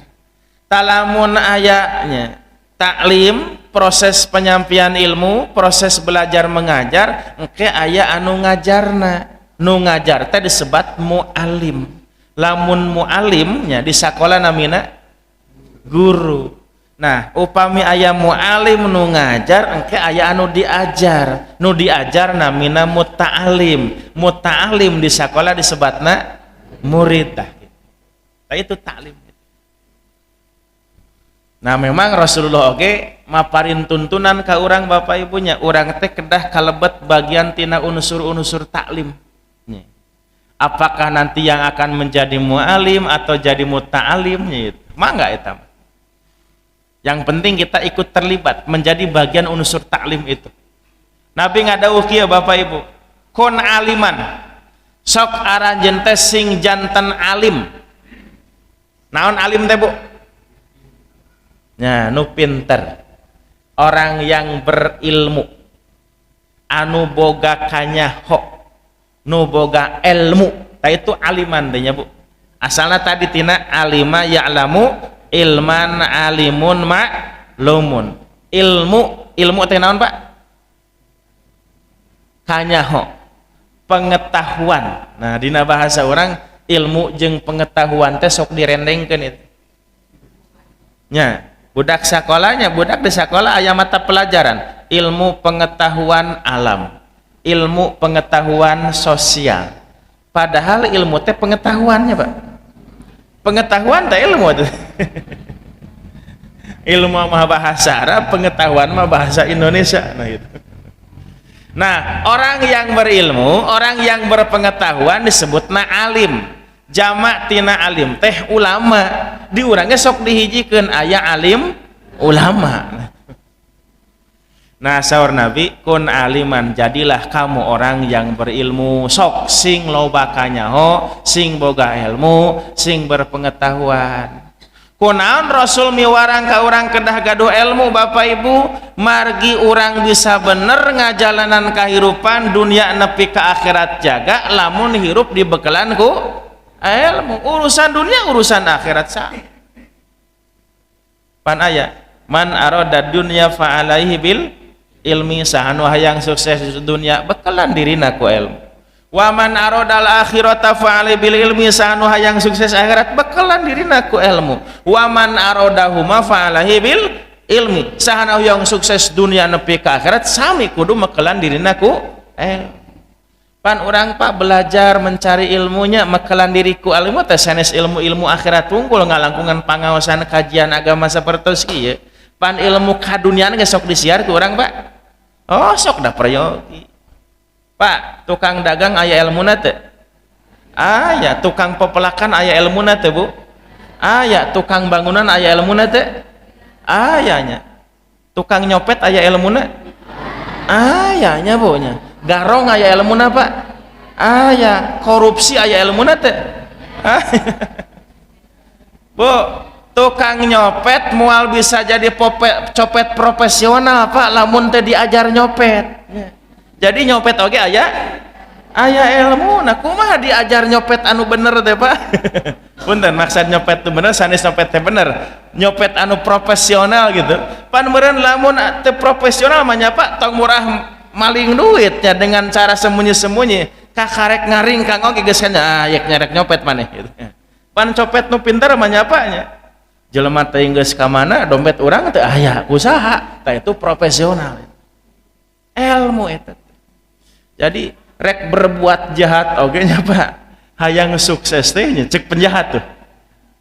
Talamun ayanya taklim proses penyampaian ilmu, proses belajar mengajar, engke aya anu ngajarna. Nu ngajar teh disebat muallim. Lamun muallimnya di sakola namina guru. Nah, upami aya muallim nu ngajar, engke aya anu diajar. Nu diajar namina muta'alim. Muta'alim di sakola disebatna murid. Nah, itu taklim. Nah, memang Rasulullah oge maparin tuntunan ka urang bapak ibunya, urang teh kedah kalebet bagian tina unsur-unsur taklim. Apakah nanti yang akan menjadi muallim atau jadi muta'alim gitu. Mangga eta mah. Yang penting kita ikut terlibat menjadi bagian unsur taklim itu. Nabi ngadawuh kieu bapak ibu, kun aliman, sok aranjeun teh sing janten alim. Naon alim teh, Bu? Nya, nu pinter. Orang yang berilmu, anu boga kanyaho, nu boga ilmu, tah itu aliman teh nya, Bu. Asalna tadi tina alima ya'lamu ilman alimun ma'lumun. Ilmu, ilmu teh naon, Pak? Kanyaho, pengetahuan. Nah, dina bahasa orang ilmu jeung pengetahuan teh sok direndengkeun itu. Nya, budak sakolanya, budak di sekolah aya mata pelajaran ilmu pengetahuan alam, Ilmu pengetahuan sosial. Padahal ilmu teh pengetahuannya, Pak. Pengetahuan teh ilmu tuh. Ilmu mah bahasa Arab, pengetahuan mah bahasa Indonesia. Nah, gitu. Nah, orang yang berilmu, orang yang berpengetahuan disebutna alim. Jamak tina alim teh ulama. Di urangnya sok dihijikeun aya alim ulama. Nah, saur Nabi, kun aliman, jadilah kamu orang yang berilmu. Sok sing loba kanyaho, sing boga ilmu, sing berpengetahuan. Kunaon Rasul miwarang ka urang kedah gaduh ilmu, Bapak Ibu? Margi urang bisa bener ngajalanan kahirupan dunia nepi ka akhirat jaga lamun hirup dibekelan ku ilmu. Urusan dunia, urusan akhirat sah. Pan aya man arada dunya fa alaihi bil ilmi, saha nu hayang sukses di dunia bekalan dirina ku ilmu. Wa man aradal akhirata fa alaihi bil ilmi, saha nu hayang sukses akhirat bekalan dirina ku ilmu. Wa man aradahuma fa alaihi bil ilmi, saha nu hayang sukses dunia nepi ka akhirat sami kudu mekelan dirina ku ilmu. Pan urang, Pak, belajar mencari ilmunya, mekelan diriku ilmu teh sanes ilmu-ilmu akhirat tungkul, ngalangkungan pangaosan kajian agama sapertos ieu. Pan ilmu kaduniaan geus sok disiar ku urang, Pak. Oh, sok da peryogi. Pak, tukang dagang aya ilmuna teu? Aya. Tukang pepelakan aya ilmuna teu, Bu? Aya. Tukang bangunan aya ilmuna teu? Aya nya. Tukang nyopet aya ilmuna? Aya nya, Bu, nya. Garong aya ilmuna, Pak? Aya. Korupsi aya ilmuna teu? Bu, tukang nyopet moal bisa jadi copet profesional, Pak, lamun teu diajar nyopet. Jadi nyopet oge aya ilmu. Nah, kumaha diajar nyopet anu bener teh, Pak? Punten, maksud nyopet tuh bener sanes nyopet teh bener, nyopet anu profesional gitu. Pan meureun lamun teu profesional mah nya, Pak, tong murah maling duitnya dengan cara sembunyi-sembunyi, kakarek ngaringkang oge geus ah yek nyarek nyopet maneh gitu. Pan copet nu pinter mah nya, Pak, nya, jelema teh geus ka mana dompet urang teu aya, usaha tah itu profesional ilmu eta. Jadi rek berbuat jahat oge nya, Pak, hayang sukses teh nya, cek penjahat tuh,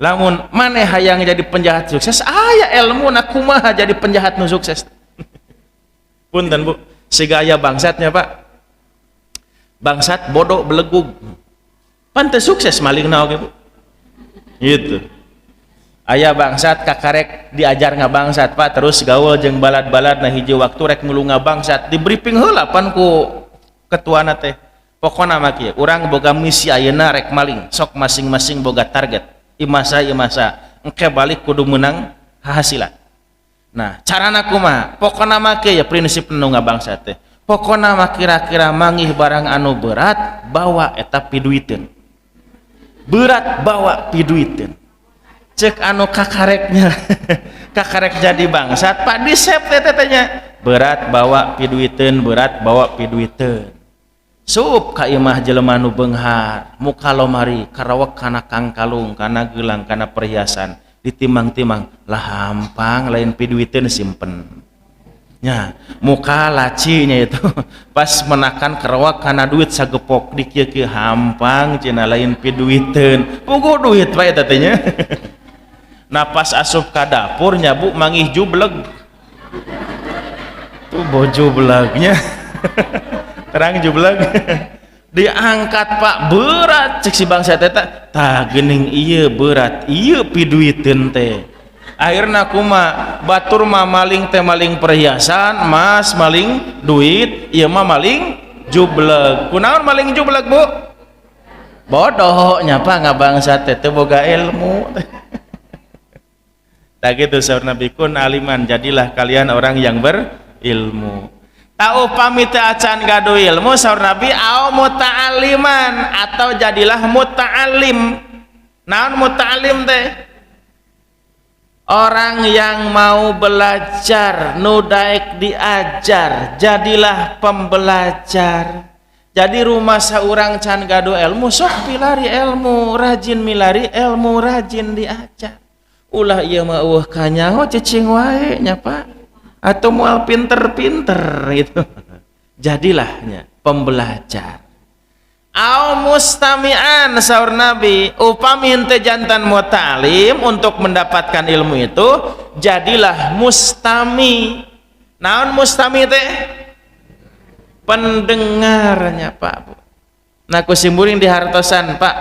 lamun maneh hayang jadi penjahat sukses aya ilmu na kumaha jadi penjahat nu sukses. Punten, Bu, siga aya bangsatnya, Pak, bangsat bodoh belegug pan teu sukses malingna oge, Bu, gitu. Aya bangsat kakarek diajar ngabangsat, Pak, terus gaul jeung balad-balad. Nah, hiji waktu rek milu ngabangsat, di briefing heula pan ku ketuana teh, pokona mah kieu, urang boga misi ayeuna rek maling, sok masing-masing boga target imasa imasa, engke balik kudu menang hasilan. Nah, carana kumaha? Pokona mah kieu ya, prinsip nu ngabangsat teh, pokona mah kira-kira manggih barang anu berat bawa eta piduiteun, berat bawa piduiteun. Cek anu kakareknya kakarek jadi bangsat, Pak, di sep teh tetehnya, berat bawa piduiteun, berat bawa piduiteun. Sup ka imah jelema nu beunghar, muka lomari karawek kana kangkalung, kana gelang, kana perhiasan, ditimbang-timbang lah hampang lain piduiteun, simpen nya. Muka lacinya itu pas menakan kerawak kana duit sagepok, di kieu-kieu hampang cenah lain piduiteun, puguh duit wae eta teh nya. Nah, pas asup ka dapurnya, Bu, mangih jubleg tuh, bo jublegnya terang jubleg diangkat, Pak, berat. Cek si bangsa teh, tah geuning ieu berat, ieu piduiteun teh. Akhirna kuma? Batur mah maling teh maling perhiasan emas, maling duit, ieu mah maling jubleg. Kunaon maling jubleg, Bu? Bodoh nya, Pak, ngabangsa teh teu boga ilmu. Tak gitu saur Nabi, kun aliman, jadilah kalian orang yang berilmu. Tak upami teu acan gaduh ilmu, saur Nabi, au muta'alliman, atau jadilah muta'allim. Naon muta'allim teh? Orang yang mau belajar, nu daek diajar, jadilah pembelajar. Jadi rumah seorang can gaduh ilmu, sok milari ilmu, rajin milari ilmu, rajin diajar. Ulah ieu mah eueuh kanyaho cicing wae nya, Pak, atau moal pinter-pinter gitu. Jadilahnya. Pembelajar. Au mustami'an, saur Nabi, upami henteu janten muta'alim untuk mendapatkan ilmu itu, jadilah mustami. Naon mustami teh? Pendengarnya, Pak, Bu. Nah, ku simkuring dihartosan, Pak,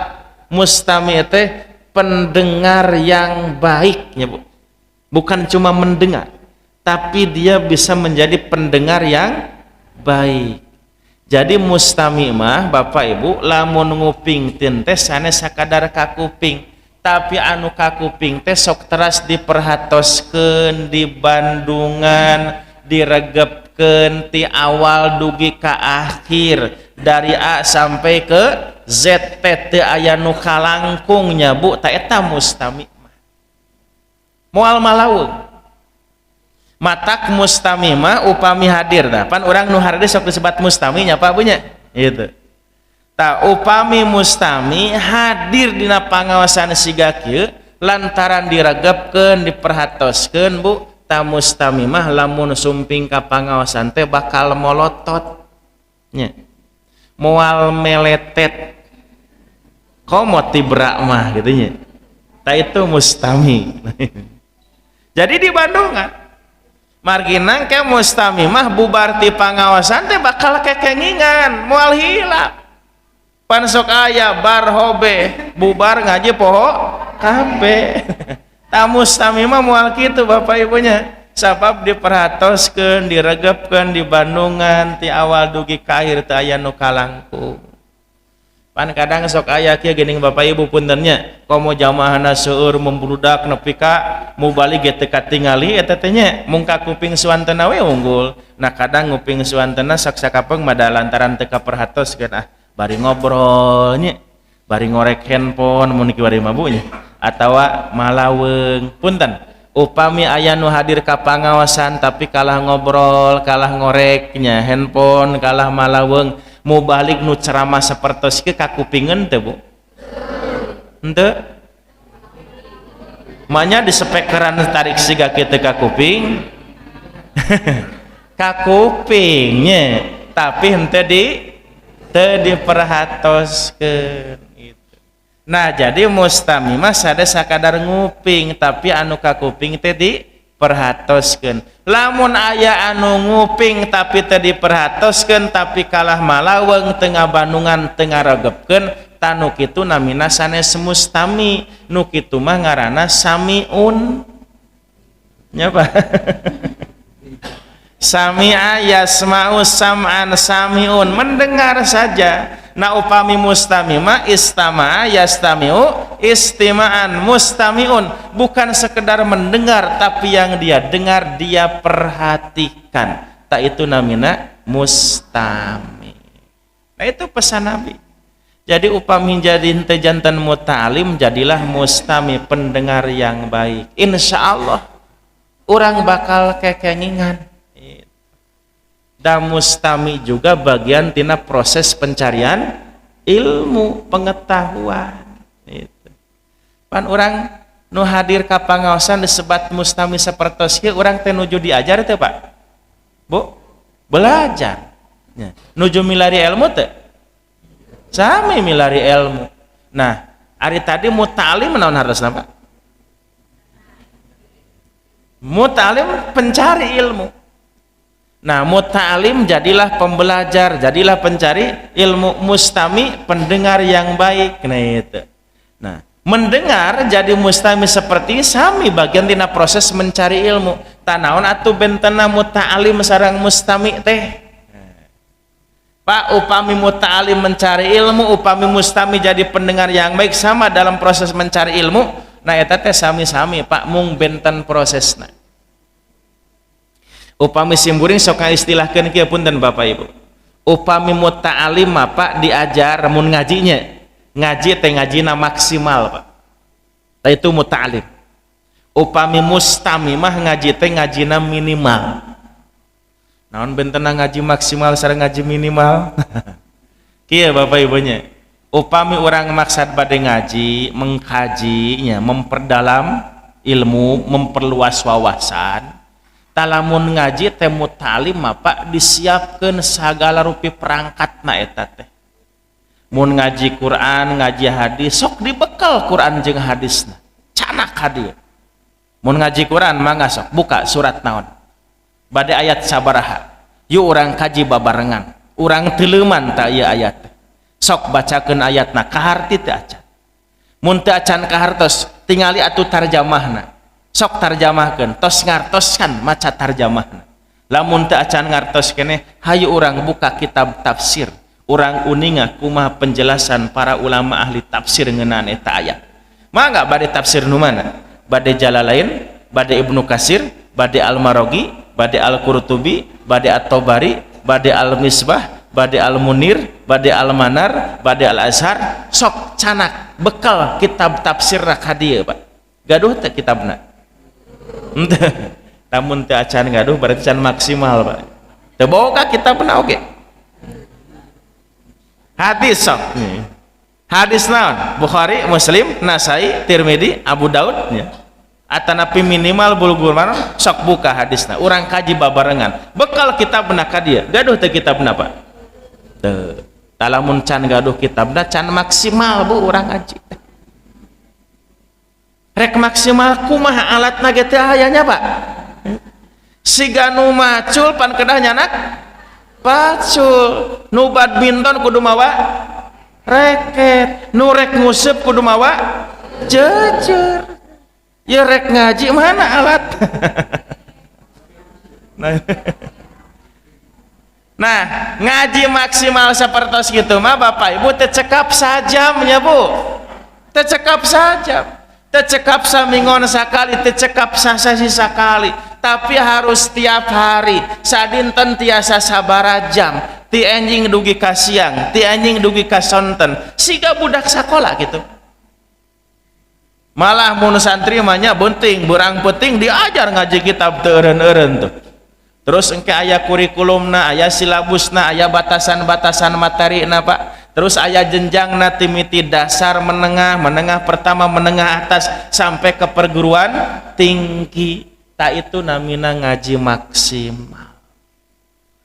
mustami teh pendengar yang baik ya, Bu. Bukan cuma mendengar, tapi dia bisa menjadi pendengar yang baik. Jadi mustami mah, Bapak Ibu, lamun nguping teh sanes sakadar kakuping, tapi anu kakuping teh sok teras diperhatoskeun, dibandungan, diregepkeun ti awal dugi ka akhir, dari A sampai ke Z teh teu aya nu kalangkungnya, Bu. Ta eta mustami mah moal malaweung. Matak mustami mah upami hadir, dah pan urang nu hadir sok disebat mustami nya, Pak, punya itu. Ta upami mustami hadir dina pangaosan siga kieu lantaran diregepkeun, diperhatoskeun, Bu. Ta mustami mah lamun sumping ka pangaosan teh bakal molotot nya, moal meletet komo tibra mah gitu nya. Ta itu mustami. Jadi di Bandungan margina ke mustami mah bubar ti pangaosan teh bakal kekengingan, moal hilap. Pan sok aya bar hobe, bubar ngaji poho kabeh. Ta mustami mah moal kitu, Bapak Ibunya, sabab diperhatoskeun, diregepkeun, di Bandungan ti awal dugi ka akhir teu aya nu kalangkung. Pan kadang sok aya kieu geuning, Bapak Ibu, puntennya, komo jamaahna seueur, membludak nepi ka mubalig ge teu katingali eta teh nya, mung kakuping suantena we unggul. Nah, kadang nguping suantena sok sakapeng mada lantaran teu kaperhatoskeun, ah, bari ngobrol nya, bari ngorek handphone mun kiwari mah, Bu, nya, atawa malaweung. Punten, upami aya nu hadir ka pangaosan tapi kalah ngobrol, kalah ngoreknya handphone, kalah malaweung, mubalig nu ceramah sapertos kieu kakupingeun teu, Bu? Henteu manya di speakeran tarik siga kieu kakuping. Kakupingnya, tapi henteu di teu diperhatoskeun itu. Nah, jadi mustami mah sanes sakadar nguping, tapi anu kakuping teh diperhatoskeun. Lamun aya anu nguping tapi teu diperhatoskeun, tapi kalah malaweung, teu ngabandungan, teu ngaregepkeun, tah nu kitu namina sanes mustami. Nu kitu mah ngaranna samiun nya, Pak. Sami'a yasma'u sam'an, sami'un, mendengar saja. Nah, upami mustami mah istama'a yastami'u istima'an, mustami'un, bukan sekedar mendengar, tapi yang dia dengar dia perhatikan. Tah itu namina mustami. Nah, itu pesan Nabi. Jadi upami jadi henteu janten muta'alim, jadilah mustami, pendengar yang baik. Insya Allah orang bakal kekengingan. Dan mustami juga bagian tina proses pencarian ilmu pengetahuan itu. Pan orang nu hadir ka pangaosan disebat mustami sapertos kieu, urang teh nuju diajar teh, Pak, Bu? Belajar ya. Nuju milari ilmu teh? Sami milari ilmu. Nah, ari tadi muta'alim naon harusna, Pak? Muta'alim pencari ilmu. Nah, muta'alim jadilah pembelajar, jadilah pencari ilmu, mustami pendengar yang baik. Nah, itu. Nah, mendengar jadi mustami seperti sami bagian tina proses mencari ilmu. Tah naon atuh bentena muta'alim sareng mustami teh? Pak, upami muta'alim mencari ilmu, upami mustami jadi pendengar yang baik, sama dalam proses mencari ilmu. Nah, eta teh sami-sami, Pak, mung benten prosesna. Upami simkuring sok istilahkeun kieu, punten, Bapak Ibu, upami muta'alim mah, Pak, diajar mun ngajinya, ngaji teh ngajina maksimal, Pak. Tah itu muta'alim. Upami mustami mah ngaji teh ngajina minimal. Naon bentena ngaji maksimal sareng ngaji minimal? Kieu, Bapak Ibunya, upami orang maksad bade ngaji, mengkaji nya, memperdalam ilmu, memperluas wawasan. Tah, lamun ngaji teh mutalim mah, Pak, disiapkeun sagala rupi perangkatna eta teh. Mun ngaji Quran, ngaji hadis, sok dibekal Quran jeung hadisna, canak hadieu. Mun ngaji Quran, mangga sok buka surat naon, bade ayat sabaraha, yuk urang kaji babarengan, urang teuleman. Tak ieu ayat teh, sok bacakeun ayatna, kaharti teu acan? Mun teu acan kahartos, tingali atuh tarjamahna, sok tarjamahkeun. Tos ngartos kan maca tarjamahna? Lamun teu acan ngartos keneh, hayu urang buka kitab tafsir, urang uninga kumaha penjelasan para ulama ahli tafsir ngeunaan eta ayat. Mangga, bade tafsir nu mana? Bade Jalalain, bade Ibnu Kasir, bade Al-Maraghi, bade Al-Qurtubi, bade At-Tabari, bade Al-Misbah, bade Al-Munir, bade Al-Manar, bade Al-Azhar, sok canak bekal kitab tafsir ka dieu. Pak, gaduh teh kitabna? Henteu. Lamun teu acan gaduh, berarti can maksimal, Pak. Teu boga kitabna oge. Hadis sok nih. Hadis naon? Bukhari, Muslim, Nasai, Tirmidzi, Abu Daud nya. Atanapi minimal Bulughul Maram, sok buka hadisna. Urang kaji babarengan. Bekal kitabna ka dieu. Gaduh teu kitabna, Pak? Teu. Lamun can gaduh kitabna, can maksimal, Bu, urang ngaji. Rek maksimal kumaha, alatna ge teu aya nya, Pak? Siga nu macul pan kedah nyandak pacul, nu badminton kudu mawa reket, nu rek nguseup kudu mawa jejer. Ya rek ngaji mana alat? Nah, ngaji maksimal seperti gitu mah, Bapak Ibu, teu cekap sajam nya, Bu. Teu cekap sajam, teu cekap saminggon sakali, teu cekap sasasi sakali, tapi harus tiap hari, sadinten tiasa sabara jam, ti enjing dugi ka siang, ti enjing dugi ka sonten, siga budak sakola gitu. Malah mun santri mah nya, penting berang penting diajar ngaji kitab teu eureun-eureun tuh. Terus engke aya kurikulumna, aya silabusna, aya batasan-batasan materi na, Pak. Terus aya jenjangna, timiti dasar, menengah, menengah pertama, menengah atas, sampai ke perguruan tinggi. Tah, itu namina ngaji maksimal.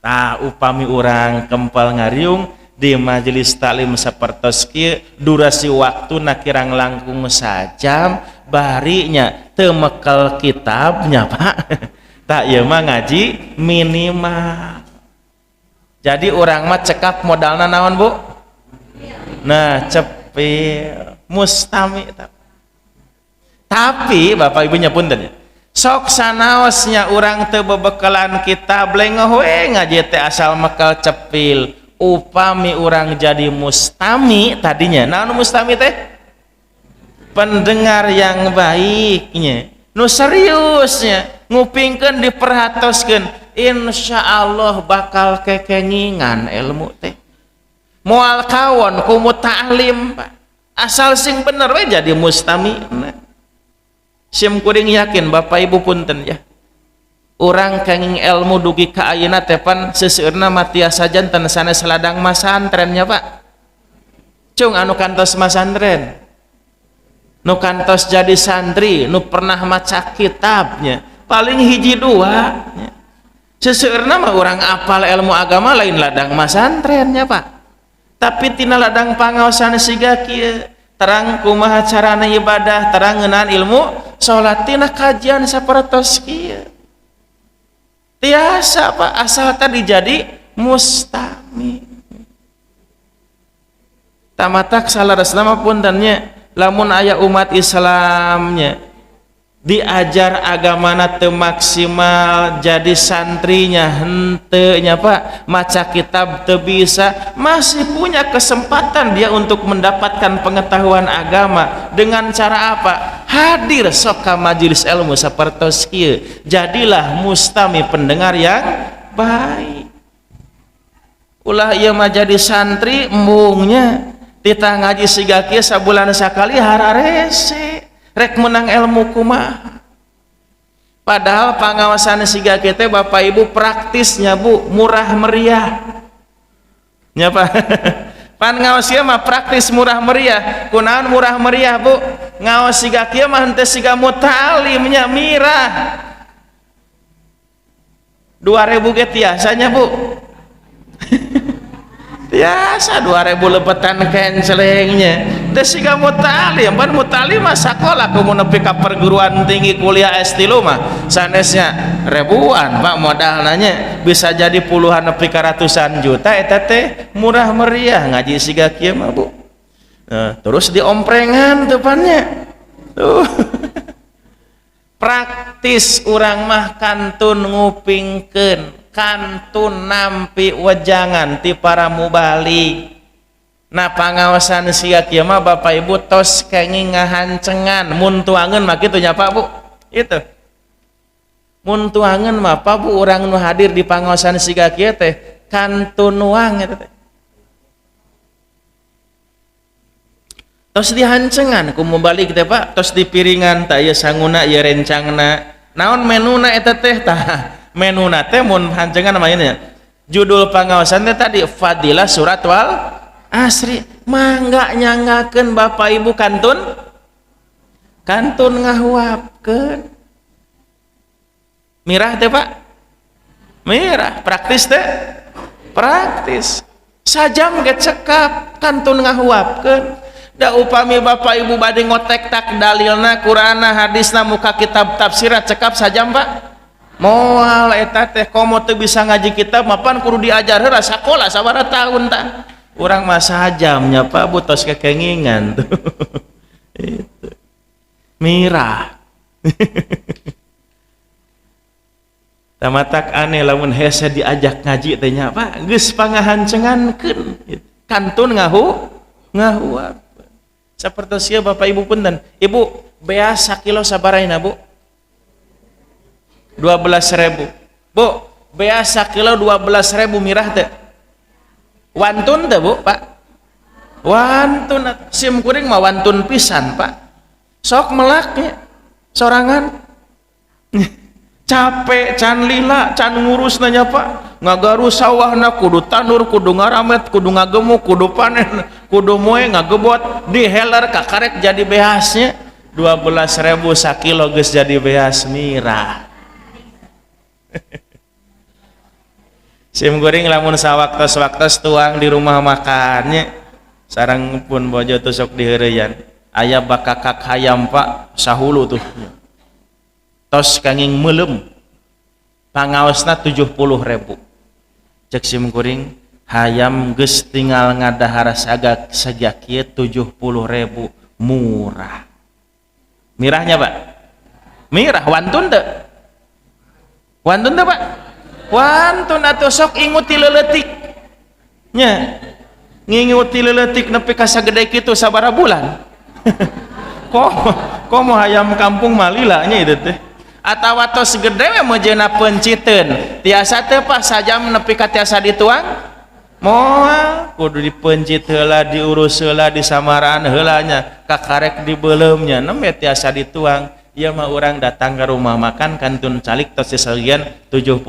Tah, upami urang kempal ngariung di majelis taklim sapertos kieu, durasi waktu na kirang langkung sajam, barinya teu mekel kitabnya, Pak, tah ieu mah ngaji minimal. Jadi urang mah cekap modalna naon, Bu? Nah, cepil, mustami. Tapi Bapak Ibunya, punten ya, sok sanaosnya urang teu bebekalan kitab, lengoh we ngaji teh asal mekel cepil, upami urang jadi mustami tadinya. Naon mustami teh? Pendengar yang baiknya, nu seriusnya, ngupingkeun, diperhatoskeun, insya Allah bakal kekengingan ilmu teh, moal kawon ku muta'alim, Pak. Asal sing bener we jadi mustami. Nah, sim kuring yakin, Bapak Ibu, punten ya, urang kenging ilmu dugi ka ayeuna teh pan seseueurna mah tiasa janten sanes ladang masantren nya, Pak. Cung anu kantos masantren, nu kantos jadi santri, nu pernah maca kitabnya paling hiji dua nya. Seseueurna mah urang apal ilmu agama lain ladang masantren nya, Pak, tapi tina ladang pangaosan siga kieu. Terang kumaha carana ibadah, terang ngeunaan ilmu salat tina kajian sapertos kieu. Tiasa, Pak, asal tadi jadi mustami. Tah, matak saleresna mah, punten nya, lamun aya umat Islamnya diajar agamana teu maksimal, jadi santrinya henteu nya, Pak, maca kitab teu bisa, masih punya kesempatan dia untuk mendapatkan pengetahuan agama dengan cara apa? Hadir sok ka majelis ilmu sapertos kieu. Jadilah mustami, pendengar yang baik. Ulah ieu mah jadi santri embungnya, titah ngaji siga kieu sabulan sakali hararese, rek menang ilmu kumaha? Padahal pangaosan siga kita, Bapak Ibu, praktisnya, Bu, murah meriah nya, Pak. Pan ngaos ieu mah praktis murah meriah. Kunaon murah meriah, Bu? Ngaos siga kieu mah henteu siga muta'alim nya, mirah. 2000 ge tiasanya Bu. Tiasa 2000 lebetan kencelengnya. Teu siga muta'alim, pan muta'alim mah sakola kudu nepi ka perguruan tinggi kuliah S3 mah sanesnya ribuan Pak modalna nya, bisa jadi puluhan nepi ka ratusan juta eta teh murah meriah ngaji siga kieu mah Bu. Nah, terus diomprengan tuh pannya. Tuh. Praktis urang mah kantun ngupingkeun, kantun nampi wejangan ti para mubalig. Nah pangaosan sia kieu mah Bapak Ibu tos kenging ngahancengan mun tuangeun mah kitu nya Pak Bu. Itu. Mun tuangeun mah Pak Bu urang nu hadir di pangaosan siga kieu teh kantun nuang eta teh. Tos dihancengan ku mubalig teh Pak, tos dipiringan tah ieu sanguna ieu rencangna. Naon menuna eta teh tah? Menuna teh mun hancengan mah ieu nya. Judul pangaosan teh tadi Fadilah Surat Wal Asri, mangga nyangakeun Bapak Ibu kantun kantun ngahuapkeun. Mirah teh Pak? Mirah, praktis teh? Praktis. Sajam ge cekap kantun ngahuapkeun. Da upami Bapak Ibu bade ngotek tak dalilna Qur'anna hadisna muka kitab tafsirna cekap sajam Pak? Moal eta teh komo teu bisa ngaji kitab mapan kudu diajar heula sakola sabaraha tahun tah. Urang mah sajamnya Pak Bu tos kekengingan tuh. Itu. Mirah. Tamatak aneh lamun hese diajak ngaji teh nya Pak geus pangahancengankeun. Kantun ngahuap. Sapertos ieu Bapak Ibu punten. Ibu beas sakilo sabaraha Bu? 12.000. Bu, beas sakilo 12.000 mirah teh. Wantun teh Bu, Pak? Wantun sim kuring mah wantun pisan, Pak. Sok melaknya sorangan. Capek can lila, can ngurus nanya Pak. Ngagaru sawahna kudu tandur, kudu ngaramet, kudu ngagemuk, kudu panen, kudu moe ngagebot, diheler kakarek jadi beasnya 12.000 sakilo geus jadi beas mirah. Sim goreng lamun sawaktos-waktos tuang di rumah makannya sarang pun bojo tusuk diheureyan aya bakakak hayam Pak sahulu tuh tos kanging meuleum pangaosna 70.000 cek sim kuring hayam geus tinggal ngadahar sagak saja kieu 70.000 murah. Mirahnya Pak? Mirah wantun teu? Wantun teu Pak? Wantun atuh sok ingut ti leuletik nya ngingut ti leuletik nepi ka sagede kitu sabaraha bulan. Komo hayam kampung mah lila nya itu teh atawa tos gede we meujeuhna peunciteun tiasa teu Pak sajam nepi ka tiasa dituang moal kudu dipencit heula diurus heula disamaraan heula nya kakarek dibeuleumnya nembe tiasa dituang. Ieu mah urang datang ke rumah makan kantun calik tos disalian 70.000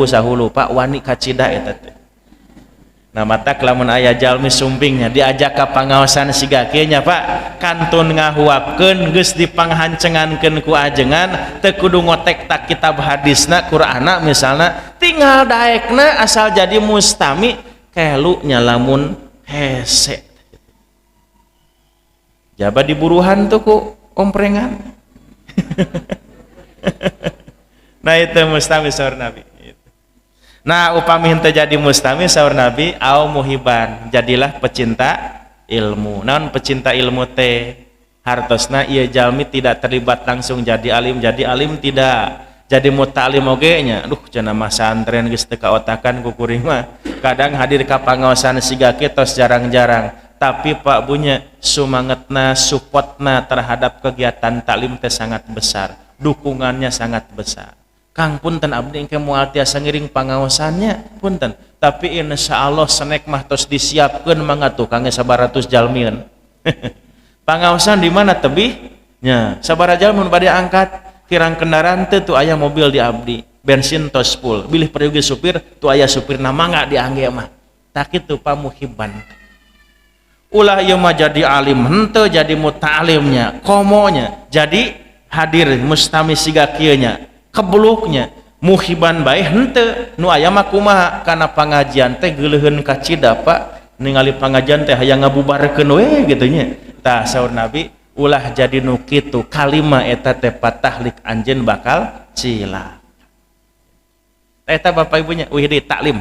sahulu Pak wani kacida eta teh. Nah matak lamun aya jalmi sumpingnya diajak ka pangaosan siga kieu nya Pak kantun ngahuapkeun geus dipanghancengankeun ku ajengan teu kudu ngotek tak kitab hadisna Qur'anna misalna tinggal daekna asal jadi mustami kelu nya lamun hese. Jaba diburuhan tuh ku omprengan. Nah itu mustami saur Nabi. Nah upami henteu jadi mustami saur Nabi au muhiban, jadilah pecinta ilmu. Naon pecinta ilmu teh? Hartosna ieu jalmi tidak terlibat langsung jadi alim tidak. Jadi muta'alim oge nya. Aduh cenah mah santren geus teu kaotakan ku kuring mah. Kadang hadir ka pangaosan siga kieu tos jarang-jarang. Tapi Pak bunya sumangetna, supportna terhadap kegiatan taklim teh sangat besar, dukungannya sangat besar. Kang punten abdi engke moal tiasa ngiring pangaosannya, punten. Tapi insya Allah snack mah tos disiapkeun mangga tuh kangge sabaratus jalmieun. Pangaosan di mana tebih? Nya, sabaraha jalmi mun bade angkat kirang kendaraan teh tuh aya mobil di abdi, bensin tos full. Bilih peryogi supir tuh aya supirna mangga diangge mah. Tak kitu pamuhiban. Ulah ieu mah jadi alim henteu jadi muta'alimnya komonya jadi hadir mustami siga kieu nya kebeluknya Muhiban bae henteu nu aya mah kumaha kana pangajian teh geuleuheun kacida, Pak, ningali pangajian teh hayang ngabubarkeun we gitu nya. Tah, saur Nabi, ulah jadi nu kitu, kalima eta teh patahlik anjeun bakal cilaka. Eta Bapak Ibunya wih deui taklim.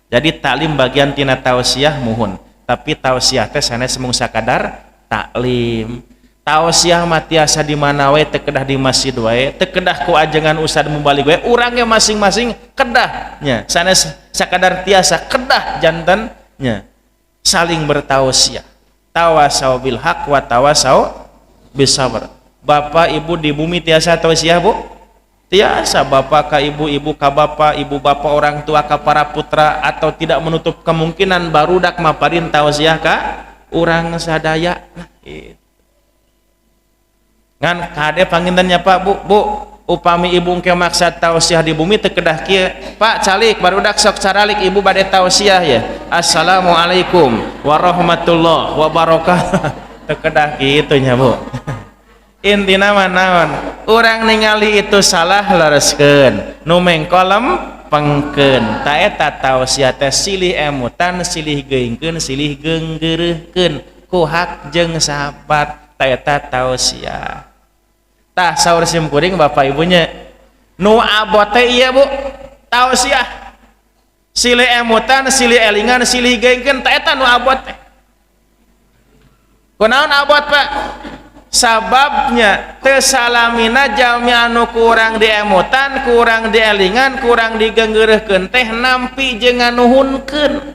Jadi taklim bagian tina tausiah, muhun, tapi tausiah teh sanes mung sakadar taklim. Tausiah mah tiasa di mana wae, teu kedah di masjid wae, teu kedah ku ajengan ustad mubalig wae, urangnya masing-masing kedah nya, sanes sakadar tiasa, kedah janten nya saling bertausiah. Tawasau bil haq wa tawasau bisabr. Bapak Ibu di bumi tiasa tausiah, Bu? Tiasa bapak ka ibu, ibu ka bapak, ibu bapak, orang tua ka para putra, atau tidak menutup kemungkinan barudak maparin tausiah ka urang sadaya. Nah, itu. Ngan kade pangintennya, Pak, Bu, Bu, upami ibu engke maksad tausiah di bumi teu kedah kieu, Pak, calik barudak sok caralik, ibu bade tausiah ya, assalamualaikum warahmatullahi wabarakatuh. Teu kedah kitu nya, Bu. Intina mah naon, urang ningali itu salah, lereskeun, nu mengkol lempengkeun. Ta eta tausiah teh, silih emutan, silih geuingkeun, silih geunggeureuhkeun ku hak jeung sabar. Ta eta tausiah. Tah, saur sim kuring, Bapak Ibunya, nu abot teh ieu, Bu, tausiah silih emutan, silih elingan, silih geuingkeun. Ta eta nu abot teh. Kunaon abot, Pak? Sababnya teu salamina jalmi anu kurang diemutan, kurang dielingan, kurang digeunggeureuhkeun teh nampi jeung nganuhunkeun.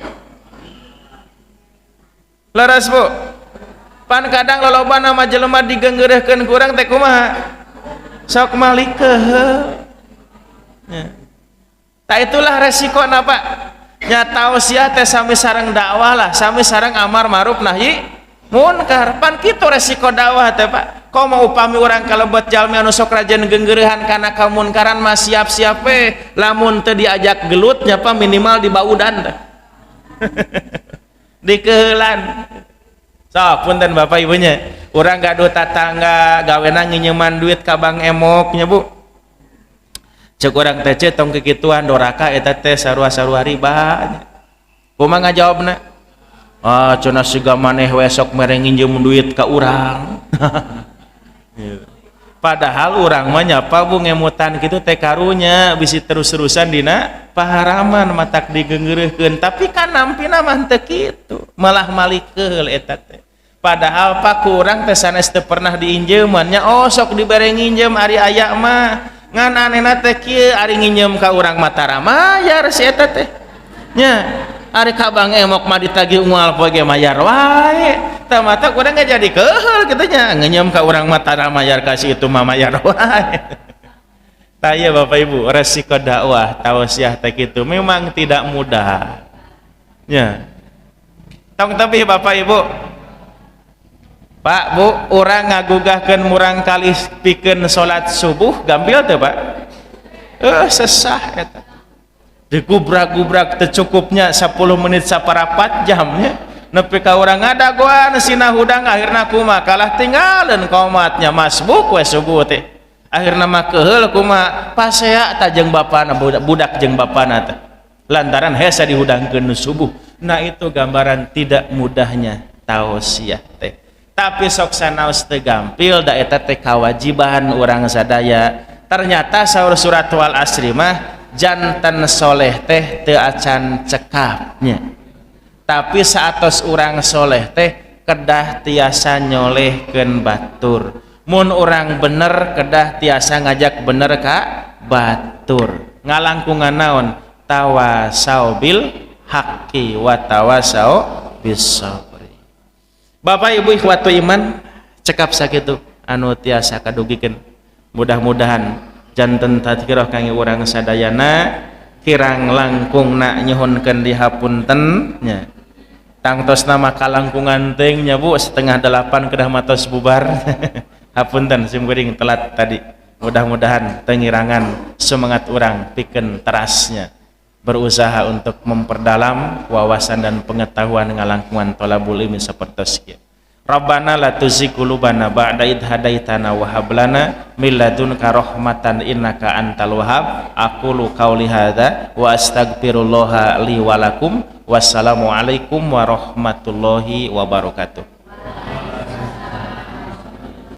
Leres, Bu? Pan kadang loloba nama jelema digeunggeureuhkeun kurang teh kumaha, sok malik kehe ya. Tak itulah resiko, Pak, nya. Tausiah teh sami sareng dakwah lah, sami sareng amar ma'ruf nahi munkar. Pan kitu resiko dakwah teh, Pak. Komo upami urang kalebet jalmi anu sok rajin geunggeureuhan kana kamunkaran mah, siap-siap we lamun teu diajak gelut nya, Pak, minimal dibaudan teh, dikeuheulan. Sok punten, Bapak Ibunya, urang gaduh tatangga gawena nginjeman duit ka Bang Emok nya, Bu. Cek urang teh, "Tong kikituan, doraka eta teh, sarua-sarua riba." Kumaha ngajawabna? "Ah, cenah siga maneh we sok mere nginjem duit ka urang." Padahal urang mah nyapa, Bu, ngemutan kitu teh karunya bisi terus-terusan dina paharaman, matak digeunggeureuhkeun. Tapi kan nampina mah teu kitu, malah malikeul eta teh. Padahal, Pak, kurang teh sanes teu pernah diinjeuman nya. Oh, sok dibere nginjem ari aya mah. Ngan anehna teh kieu, ari nginjem ka urang mah tara mayar si eta teh nya, ari ka Bang Emok mah ditagih unggal poe ge mayar wae. Tah, mata urang nggak jadi keheul kitu nya, nginjem ka urang mah tara mayar, kasih itu mah mayar wae. Tah ieu, Bapak Ibu, resiko dakwah tausiah teh kitu, memang tidak mudah nya. Tong tapi Bapak Ibu, Pak, Bu, urang ngagugahkeun murang kali pikeun salat subuh gampil teu, Pak? Eh, sesah eta. Digubrak-gubrak teu cukupnya 10 menit, saparapat jamnya nepi ka urang ngadagoan sina hudang. Akhirna kumaha? Kalah tinggalin komatnya, masbuk we subuh teh. Akhirna mah keheul kumaha, pasea ta jeung bapana, budak, budak jeung bapana teh, lantaran hese dihudangkeun subuh. Nah, itu gambaran tidak mudahnya tausiah teh. Tapi sok sanaos teu gampil, da eta teh kewajiban urang sadaya. Ternyata saur surat Wal Asri mah, janten soleh teh teu acan cekapnya, tapi saatos urang soleh teh kedah tiasa nyolehkeun batur. Mun urang bener, kedah tiasa ngajak bener ka batur. Ngalangkungan naon? Tawasau bil haqqi wa tawasau bis sabri. Bapak Ibu ikhwatu iman, cekap sakitu anu tiasa kadugikeun. Mudah-mudahan janten tadkirah kangge urang sadayana. Kirang langkungna nyuhunkeun dihapunten nya. Tangtos nama kalangkungan teuing nya, Bu, 7.30 kedah matos bubar. Hapunten sim kuring telat tadi. Mudah-mudahan teu ngirangan semangat urang pikeun terasnya berusaha untuk memperdalam wawasan dan pengetahuan ngalangkungan tolabul ilmi sapertos kieu. Rabbana la tuzigh qulubana ba'da idh hadaitana wa hab lana min ladunka rahmatan innaka antal wahhab. Aqulu qauli hadza wa astaghfirullaha li wa lakum. Wassalamualaikum warahmatullahi wabarakatuh.